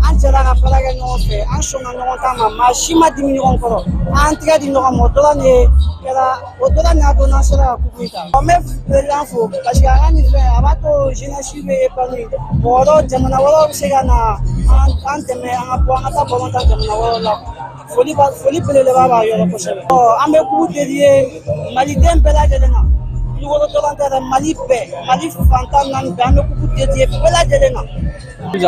an jɛra ka baara kɛ ɲɔgɔn fɛ, an sɔnna ɲɔgɔn ta ma, maa si ma dimi ɲɔgɔn kɔrɔ, an tɛgɛ di ɲɔgɔn ma. O dɔrɔn de kɛra, o dɔrɔn de y'a to n'an sera ka kupu in ta. N bɛ président fo, parce que a ka nin fɛn a b'a to jeunesse bɛ épanouir, mɔgɔ wɛrɛw, jamana wɛrɛw bɛ se ka na an dɛmɛ, an ka bɔ an ka taa balon ta jamana wɛrɛw la. Foli ba, foli belebeleba b'a yɔrɔ kosɛbɛ. Ɔ, an bɛ kupu dédié maliden bɛɛ lajɛlen na, Kulukoro dɔrɔn tɛ dɛ, Mali bɛɛ, Mali fan 14 bɛɛ, an bɛ kupu dédié bɛɛ lajɛlen na.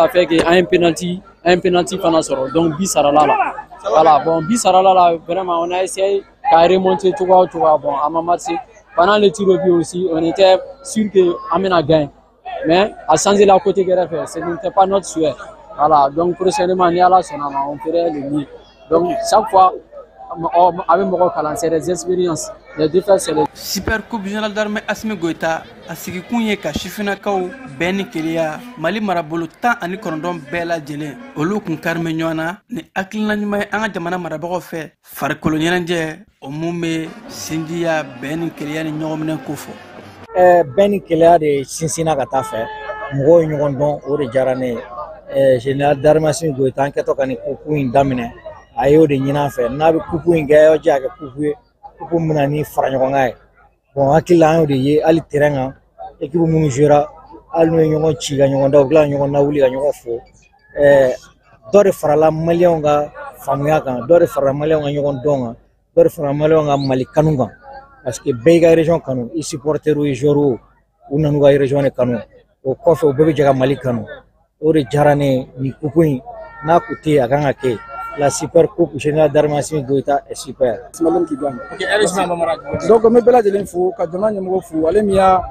A fait que an ye penalty fana sɔrɔ, donc bi sarala la. Voilà, bon, bi sarala la, vraiment on a essayé ka remonter cogoya o cogoya, bon, a ma marché. Pendant le tir au but aussi, on était sûr que an bɛna gagner, mais a changé la côté kɛrɛfɛ, ce n'était pas notre souhait. Voilà, donc prochainement, ni Ala sɔnna ma, on ferait le mieux. Donc chaque fois a bɛ mɔgɔ kalan, c'est des expériences, les défaites, c'est les Super Coupe Général d'Armée Asimi Goïta, a sigikun ye ka sifinnakaw bɛn ni keleya. Mali marabolo 19 bɛɛ lajɛlen, olu kun karimɛ ɲɔgɔn na ni hakilina ɲuman ye an ka jamana marabagaw fɛ, farikolo ɲɛnajɛ o mun bɛ sinjiya, bɛn ni keleya ni ɲɔgɔnminɛ ko fɔ. Bɛn ni keleya de sinsinna ka taa fɛ, mɔgɔw ye ɲɔgɔn dɔn, o de diyara ne ye. Général d'Armée Asimi Goïta, an kɛtɔ ka nin kupu in daminɛ, a y'o de ɲini an fɛ, n'a bɛ kupu in kɛ, aw jɛ a kɛ kupu ye, kupu min na ni fara ɲɔgɔn kan ye. Bon, hakili la, an y'o de ye hali terrain kan, équipe minnu jouera, hali n'u ye ɲɔgɔn ci ka ɲɔgɔn da, u bɛ tila ka ɲɔgɔn lawuli ka ɲɔgɔn fo. Dɔ de farala maliyɛnw ka faamuya kan, dɔ de farala maliyɛnw ka ɲɔgɔn dɔn kan, dɔ de farala maliyɛnw ka Mali kanu kan, parce que bɛɛ y'i ka région kanu, i supporter o, i joueur o, u nan'u ka région de kanu. O kɔfɛ, u bɛɛ bɛ jɛ ka Mali kanu. O de diyara ne ye. Nin kupu in n'a kun tɛ yen, a kan ka kɛ. La Super Coupe Générale d'Armée Assimi Goïta est super. Malien qui gagne. Donc n bɛ bɛɛ lajɛlen fo, ka jamana ɲɛmɔgɔ fo, ale min y'a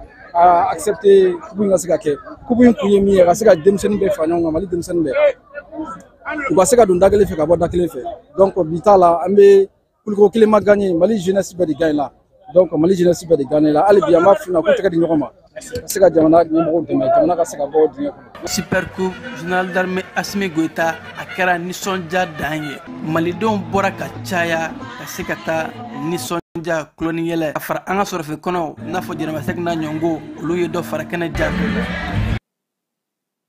accepté coupe in ka se ka kɛ. Coupe in kun ye min ye, ka se ka denmisɛnnin bɛɛ fara ɲɔgɔn kan, Mali denmisɛnnin bɛɛ, u ka se ka don da kelen fɛ ka bɔ da kelen fɛ. Donc bi t'a la, an bɛ Kulukoro kelen ma gagné, Mali jeunesse bɛɛ de gagne la. Donc Mali jeunesse bɛɛ de gagne la. Hali bi an b'a f'u ɲɛna k'u tɛgɛ di ɲɔgɔn ma, ka se ka jamana ɲɛmɔgɔw dɛmɛ, jamana ka se ka bɔ dingɛ kɔnɔ. Super Coupe Général d'Armée Asimi Goïta, a kɛra nisɔndiya dan ye. Malidenw bɔra ka caya ka se ka taa nisɔndiya, kulon ni yɛlɛ, ka fara an ka sɔrɔfɛ kɔnɔw, i n'a fɔ Jɛnɛba Sɛki n'a ɲɔngo, olu ye dɔ fara kɛnɛ ja.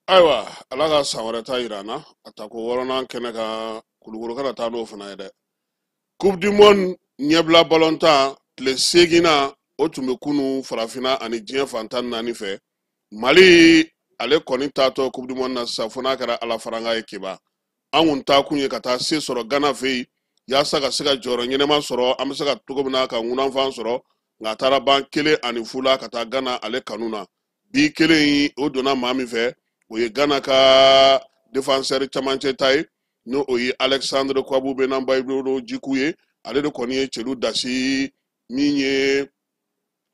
Ayiwa, Ala ka san wɛrɛ ta yira an na. A ta ko wɔɔrɔnan kɛnɛ kan, Kulukoro kana taa n'o fana ye dɛ. Coupe du monde ɲɛbila balontan tile seeginna, o tun bɛ kunu Farafinna ani diɲɛ fan 14 fɛ. Mali ale kɔni taatɔ Coupe du monde na sisan, fo n'a kɛra Ala faranga ye. Keba, An kun taa kun ye ka taa se sɔrɔ Gana fɛ yen yaasa ka se ka jɔyɔrɔ ɲɛnama sɔrɔ, an bɛ se ka cogo min na ka ŋunanfan sɔrɔ, nka a taara ban 1-0 la ka taa Gana ale kanu na. Bi kelen in o donna maa min fɛ, o ye Gana ka défenseur camancɛ ta ye, n'o o ye Alexandre Kwabu Benambayibulo Jiku ye. Ale de kɔni ye celu dasi min ye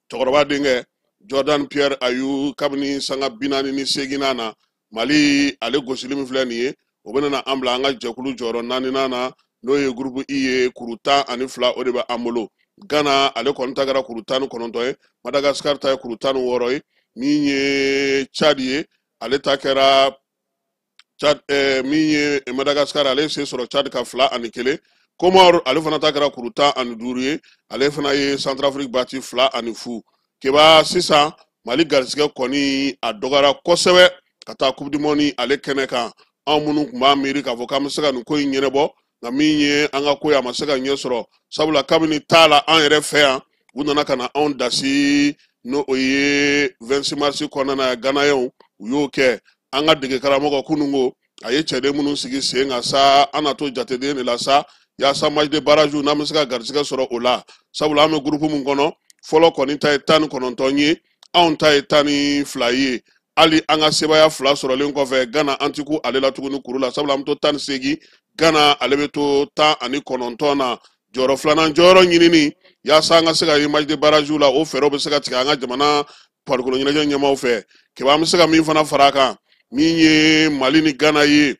cɛkɔrɔba denkɛ Jordan Pierre Ayew kabini sanga 48nan na. Mali ale gosili min filɛ nin ye, o bɛna an bila an ka jɛkulu jɔyɔrɔ naaninan na, n'o ye groupe I ye, kuru 12 o de bɛ an bolo. Gana ale kɔni ta kɛra kuru 19 ye, Madagascar ta ye kuru 16 ye, min ye Tchad ye ale ta kɛra Tchad, min ye Madagascar ale ye se sɔrɔ Tchad ka 2-1. Comore ale fana ta kɛra kuru 15 ye, ale fana ye Centrafrique bati 2-0. Keba sisan Mali garisigɛ kɔni a dɔgɔyara kosɛbɛ ka taa Coupe du Monde ale kɛnɛ kan. Anw minnu tun b'a miiri k'a fɔ k'an bɛ se ka nin ko in ɲɛnabɔ, nka min ye an ka ko ye a ma se ka ɲɛ sɔrɔ, sabula kabini t'a la an yɛrɛ fɛ yan, u nana ka na anw dasi, n'o o ye 26 mars kɔnɔna na Ganayɛnw u y'o kɛ. An ka dege karamɔgɔ kununko a ye cɛden minnu sigi sen kan sa, an na to jateden de la sa, yaasa match de barrage n'an bɛ se ka garisigɛ sɔrɔ o la, sabula an bɛ groupe min kɔnɔ, fɔlɔ kɔni ta ye 19 ye, anw ta ye 12 ye. Hali an ka sebaaya 2 sɔrɔlen kɔfɛ Gana an ti ku ale la tuguni kuru la, sabula an bɛ to 18, Gana ale bɛ to 19 na. Jɔyɔrɔ filanan jɔyɔrɔ ɲinini yaasa an ka se ka ye match de barrage la, o fɛɛrɛw bɛ se ka tigɛ an ka jamana farikolo ɲɛnajɛ ɲɛmaaw fɛ. Keba an bɛ se ka min fana fara a kan, min ye Mali ni Gana ye,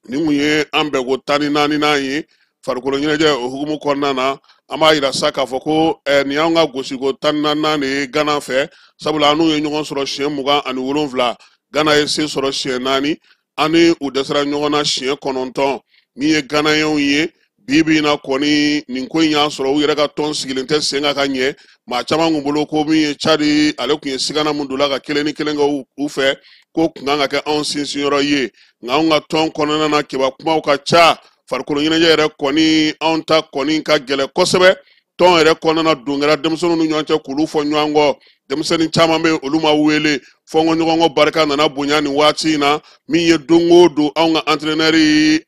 nin kun ye an bɛnko 14nan ye farikolo ɲɛnajɛ o hukumu kɔnɔna na. An b'a yira sa k'a fɔ ko nin y'anw ka gosiko 14nan de ye Gana fɛ, sabula an n'u ye ɲɔgɔn sɔrɔ siɲɛ 27, Gana ye se sɔrɔ siɲɛ 4, an ni u dɛsɛra ɲɔgɔn na siɲɛ 9. Min ye Ganayɛnw ye bi bi in na kɔni, nin ko in y'a sɔrɔ u yɛrɛ ka tɔn sigilen tɛ sen kan ka ɲɛ. Maa caman kun bolo ko min ye Tchad ale kun ye sigana mun don la ka 1-1 kɛ u fɛ, ko kun kan ka kɛ anw sinsinyɔrɔ ye, nka anw ka tɔn kɔnɔna na keba kumaw ka ca. Farikolo ɲɛnajɛ yɛrɛ kɔni anw ta kɔni ka gɛlɛn kosɛbɛ. Tɔn yɛrɛ kɔnɔna na don kɛra denmisɛnninw ni ɲɔgɔn cɛ k'olu fɔ ɲɔgɔn kɔ, denmisɛnnin caman bɛ olu ma wele, fɔnkɔɲɔgɔnkɔ barika nana bonya nin waati in na. Min ye don o don anw ka entraîneur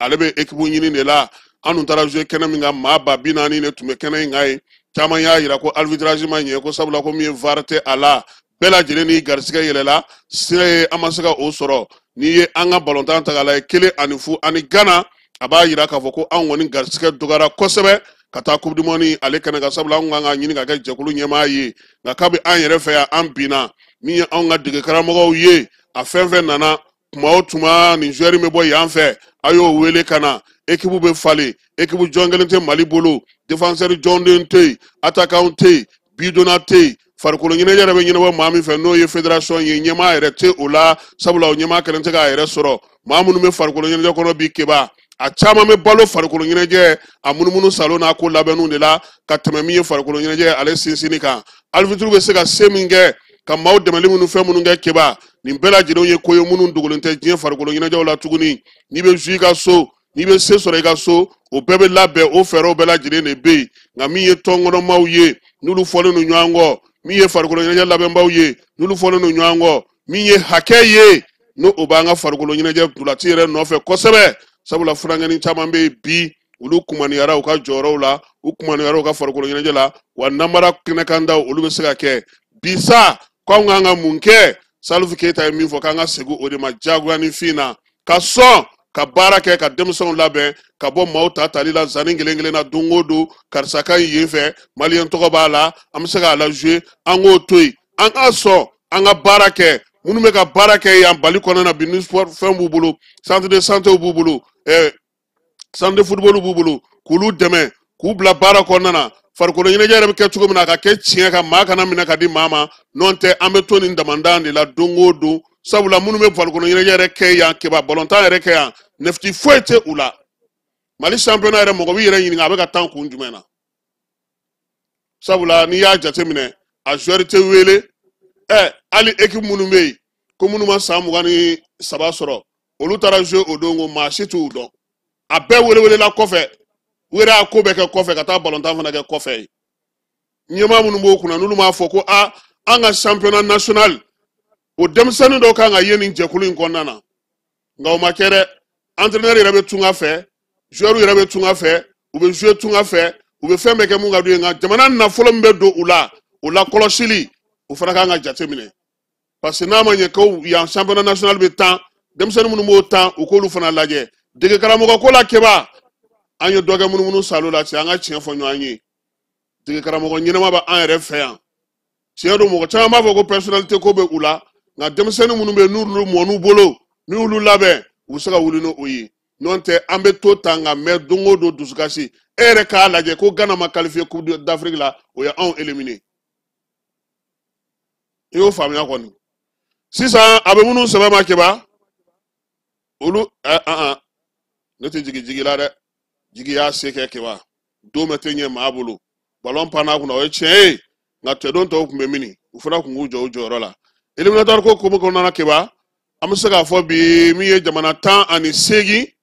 ale bɛ équipe ɲini de la. An dun taara jouer kɛnɛ min kan, maa 40 000 de tun bɛ kɛnɛ in kan yen. Caman y'a yira ko arbitrage ma ɲɛ, ko sabula ko min ye VAR tɛ a la. Bɛɛ lajɛlen ni garisigɛ yɛlɛla sira ye, an ma se ka o sɔrɔ. N'i ye an ka balontan ta k'a lajɛ 1-0 ani Gana, a b'a yira k'a fɔ ko anw kɔni garisigɛ dɔgɔyara kosɛbɛ ka taa Coupe du Monde ale kɛnɛ kan, sabula anw kan ka ɲini ka kɛ jɛkulu ɲɛmaa ye, nka kabi an yɛrɛ fɛ yan an binna. Min ye anw ka dege karamɔgɔw ye, a fɛn fɛn nana tuma o tuma nin joueur bɛ bɔ yan fɛ, a y'o wele ka na, équipe bɛ falen, équipe jɔn kelen tɛ Mali bolo, défenseur jɔnden tɛ yen, attaquant tɛ yen, bidonna tɛ yen. Farikolo ɲɛnajɛ yɛrɛ bɛ ɲɛnabɔ maa min fɛ, n'o ye fédération ye, ɲɛmaa yɛrɛ tɛ o la, sabula o ɲɛmaa kelen tɛ k'a yɛrɛ sɔrɔ. Maa minnu bɛ farikolo ɲɛnajɛ kɔnɔ bi keba, a caman bɛ balo farikolo ɲɛnajɛ a munumunu salo n'a ko labɛnniw de la ka tɛmɛ min ye farikolo ɲɛnajɛ ale sinsinni kan. Arbitre bɛ se ka se min kɛ ka maaw dɛmɛli minnu fɛn minnu kɛ keba, nin bɛɛ lajɛlen ye ko ye minnu dogolen tɛ diɲɛ farikolo ɲɛnajɛw la tuguni. N'i bɛ zu i ka so, n'i bɛ se sɔrɔ i ka so, o bɛɛ bɛ labɛn, o fɛɛrɛw bɛɛ lajɛlen de bɛ yen. Nka min ye tɔnkɔnɔmaw ye, n'olu fɔlen don ɲɔgɔn kɔ, min ye farikolo ɲɛnajɛ labɛnbaw ye, n'olu fɔlen don ɲɔgɔn kɔ, min ye hakɛ ye, n'o o b'an ka farikolo ɲɛnajɛ ntolaci yɛrɛ nɔfɛ kosɛbɛ, sabula furakɛni caman bɛ yen bi, olu kumaniyara u ka jɔyɔrɔw la, u kumaniyara u ka farikolo ɲɛnajɛ la, wa namara kɛnɛkandaw olu bɛ se ka kɛ bi sa. K'anw kan ka mun kɛ? Salifu Keyita ye min fɔ k'an ka segin o de ma diyagoya ni fin na, ka sɔn ka baara kɛ, ka denmisɛnw labɛn ka bɔ maaw ta tali la zanni kelen kelen na don o don, karisa ka ɲi yen fɛ, maliyɛn tɔgɔ b'a la, an bɛ se k'a la jouer, an k'o to yen, an ka sɔn an ka baara kɛ. Minnu bɛ ka baara kɛ yan Bali kɔnɔna na bi, ni sport fɛn b'u bolo, centre de santé b'u bolo, centre de football b'u bolo, k'olu dɛmɛ k'u bila baara kɔnɔna na. Farikolo ɲɛnajɛ yɛrɛ bɛ kɛ cogo min na, a ka kɛ tiɲɛ kan, maa kana minɛ ka di maa ma, n'o tɛ an bɛ to nin damandan de la don o don, sabula minnu bɛ farikolo ɲɛnajɛ yɛrɛ kɛ yan keba balontan yɛrɛ kɛ yan, nɛfiti foyi tɛ u la. Mali championnat yɛrɛ, mɔgɔ b'i yɛrɛ ɲininka a bɛ ka tan kun jumɛn na, sabula n'i y'a jateminɛ a joueur tɛ wele. Hali équipe minnu bɛ yen ko minnu ma san 23 sɔrɔ, olu taara jouer o don ko maa si t'u dɔn, a bɛɛ welewelela kɔfɛ, u yɛrɛ y'a ko bɛɛ kɛ kɔfɛ ka taa balontan fana kɛ kɔfɛ ye. Ɲɛmaa minnu b'o kunna, n'olu m'a fɔ ko a an ka championnat national o denmisɛnnin dɔw kan ka ye nin jɛkulu in kɔnɔna na, nka o ma kɛ dɛ. Entraîneur yɛrɛ bɛ tunga fɛ, joueur yɛrɛ bɛ tunga fɛ, u bɛ jouer tunga fɛ, u bɛ fɛn bɛɛ kɛ mun ka d'u ye. Nka jamana nafolo min bɛ don u la, o la kɔlɔsili, o fana kan ka jate minɛ, parce que n'a ma ɲɛ ko yan championnat national bɛ tan, denmisɛnnin minnu b'o tan, u k'olu fana lajɛ. Dege karamɔgɔ ko la, Keba, an ye dɔ kɛ munumunu salo la. Cɛ, an ka tiɲɛ fɔ ɲɔgɔn ye, dege karamɔgɔ ɲɛnama bɛ an yɛrɛ fɛ yan. Tiɲɛ don, mɔgɔ caman b'a fɔ ko personnalité ko bɛ u la, nka denmisɛnnin minnu bɛ yen, n'olu mɔn'u bolo, n'u y'olu labɛn, u bɛ se ka wuli n'o ye. N'o tɛ, an bɛ to tan ka mɛn don o don dusukasi. E yɛrɛ k'a lajɛ ko Ghana ma qualifié Coupe d'Afrique la, o ye anw éliminé. I y'o faamuya kɔni. Sisan a bɛ minnu sɛbɛn ma, Keba, olu ɛ an ne tɛ jigi jigi la dɛ. Jigi y'a se kɛ, Keba, don bɛɛ tɛ ɲɛ maa bolo. Ballon panna a kunna, o ye tiɲɛ ye, nka cɛdon tɔw tun bɛ mini, u fana tun k'u jɔ u jɔyɔrɔ la. Éliminatoire ko komi kɔnɔna na, Keba, an bɛ se k'a fɔ bi, min ye jamana 18,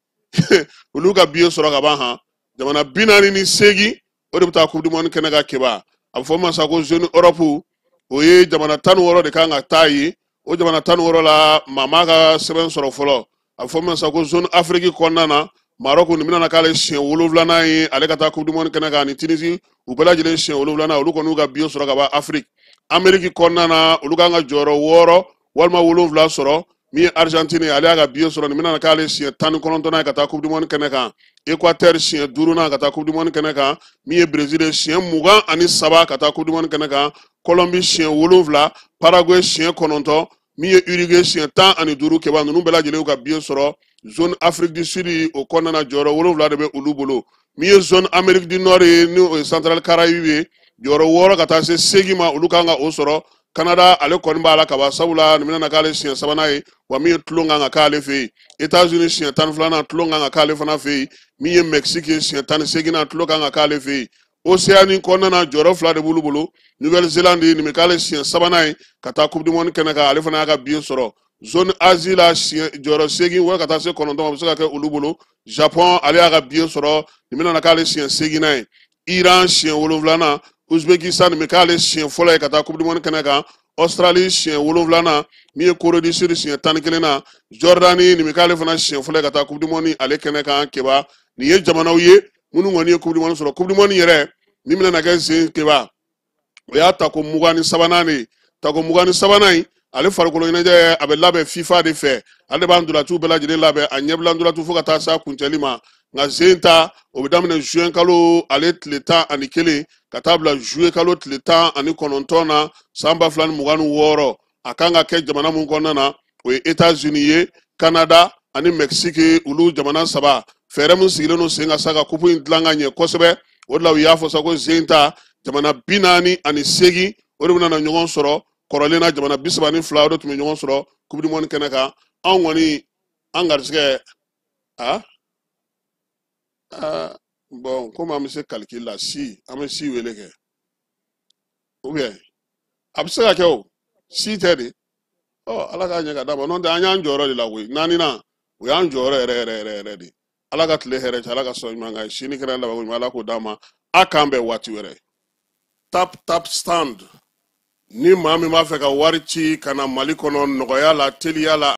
olu ka billet sɔrɔ ka ban. Han, jamana 48, o de bɛ taa Coupe du monde kɛnɛ kan. Keba, a bɛ fɔ min ma sa ko zone Europe, o ye jamana 16 de kan ka taa yen. O jamana 16 la, maa m'a ka sɛbɛn sɔrɔ fɔlɔ. A bɛ fɔ min ma sa ko zone Afrique kɔnɔna na, Maroc, nin bɛna k'ale siɲɛ 7nan ye ale ka taa Coupe du monde kɛnɛ kan, ani Tunisie, u bɛɛ lajɛlen siɲɛ 7nan. Olu kɔni y'u ka billet sɔrɔ ka ban. Afrique, Amérique kɔnɔna na, olu kan ka jɔyɔrɔ 6 walima 7 sɔrɔ. Min ye Argentine, ale y'a ka billet sɔrɔ, nin bɛna k'ale siɲɛ 19nan ye ka taa Coupe du monde kɛnɛ kan. Équateur, siɲɛ 5nan ka taa Coupe du monde kɛnɛ kan. Min ye Brésil ye, siɲɛ 23 ka taa Coupe du monde kɛnɛ kan. Colombie, siɲɛ 7. Paraguay, siɲɛ 9. Min ye Uruguay, siɲɛ 15. Keba, ninnu bɛɛ lajɛlen y'u ka billet sɔrɔ. Zone Afrique du Sud, o kɔnɔna na, jɔyɔrɔ 7 de bɛ olu bolo. Min ye zone Amérique du Nord ye, ni o ye Central Caraïbe ye, jɔyɔrɔ 6 ka taa se 8 ma, olu kan ka o sɔrɔ. Canada, ale kɔni b'a la kaban, sabula nin bɛna k'ale siɲɛ 3nan ye, wa min ye tulon kan ka k'ale fɛ yen. États-Unis, siɲɛ 12nan, tulon kan ka k'ale fana fɛ yen. Min ye Mexique ye, siɲɛ 18nan, tulon kan ka k'ale fɛ yen. Océanie kɔnɔna na, jɔyɔrɔ 2 de b'olu bolo. Nouvelle-Zélande, nin bɛ k'ale siɲɛ 3nan ye ka taa Coupe du monde kɛnɛ kan, ale fana y'a ka billet sɔrɔ. Zone Asie la, siɲɛ jɔyɔrɔ 8 wala ka taa se 9, o bɛ se ka kɛ olu bolo. Japon, ale y'a ka billet sɔrɔ, nin bɛna k'ale siɲɛ 8nan ye. Iran, siɲɛ 7nan. Uzbekistan, nin bɛ k'ale siɲɛ fɔlɔ ye ka taa Coupe du monde kɛnɛ kan. Australie, siɲɛ 7nan. Min ye Corée du Sud, siɲɛ 11nan. Jordanie, nin bɛ k'ale fana siɲɛ fɔlɔ ye ka taa Coupe du monde ale kɛnɛ kan. Keba, nin ye jamanaw ye minnu kɔni ye Coupe du monde sɔrɔ. Coupe du monde yɛrɛ min bɛna kɛ sen, Keba, o y'a tako 23nan de ye. Tako 23nan in, ale farikolo ɲɛnajɛ, a bɛ labɛn FIFA de fɛ. Ale de b'an ntolaciw bɛɛ lajɛlen labɛn, a ɲɛbila ntolaciw fo ka taa se a kuncɛli ma. Nka sen ta, o bɛ daminɛ juin kalo ale tile 11 ka taa bila juillet kalo tile 19 na, san 2026. A kan ka kɛ jamana mun kɔnɔna na, o ye États-Unis ye, Canada ani Mexique, olu jamana saba. Fɛɛrɛ min sigilen don sen ka sa ka kupu in dilan ka ɲɛ kosɛbɛ, o de la u y'a fɔ sa ko sen ta, jamana 48, o de bɛna na ɲɔgɔn sɔrɔ. Kɔrɔlen na, jamana 32, o de tun bɛ ɲɔgɔn sɔrɔ Coupe du monde kɛnɛ kan. Anw kɔni, an garisɛgɛ a aa bon, komi an bɛ se calcul la, si an bɛ si wele kɛ, ou bien a bɛ se ka kɛ o si tɛ de. Ɔ, Ala k'a ɲɛ ka d'a ma. N'o tɛ, an y'an jɔyɔrɔ de la koyi. Naaninan, o y'an jɔyɔrɔ yɛrɛ yɛrɛ yɛrɛ yɛrɛ de. Ala ka tile hɛrɛ cɛ, Ala ka sɔn ɲuman kan, sini kɛra laban ɲuman, Ala k'o d'a ma. A k'an bɛn waati wɛrɛ. Tap Tap Stand, ni maa min b'a fɛ ka wari ci ka na Mali kɔnɔ nɔgɔya la, teliya la.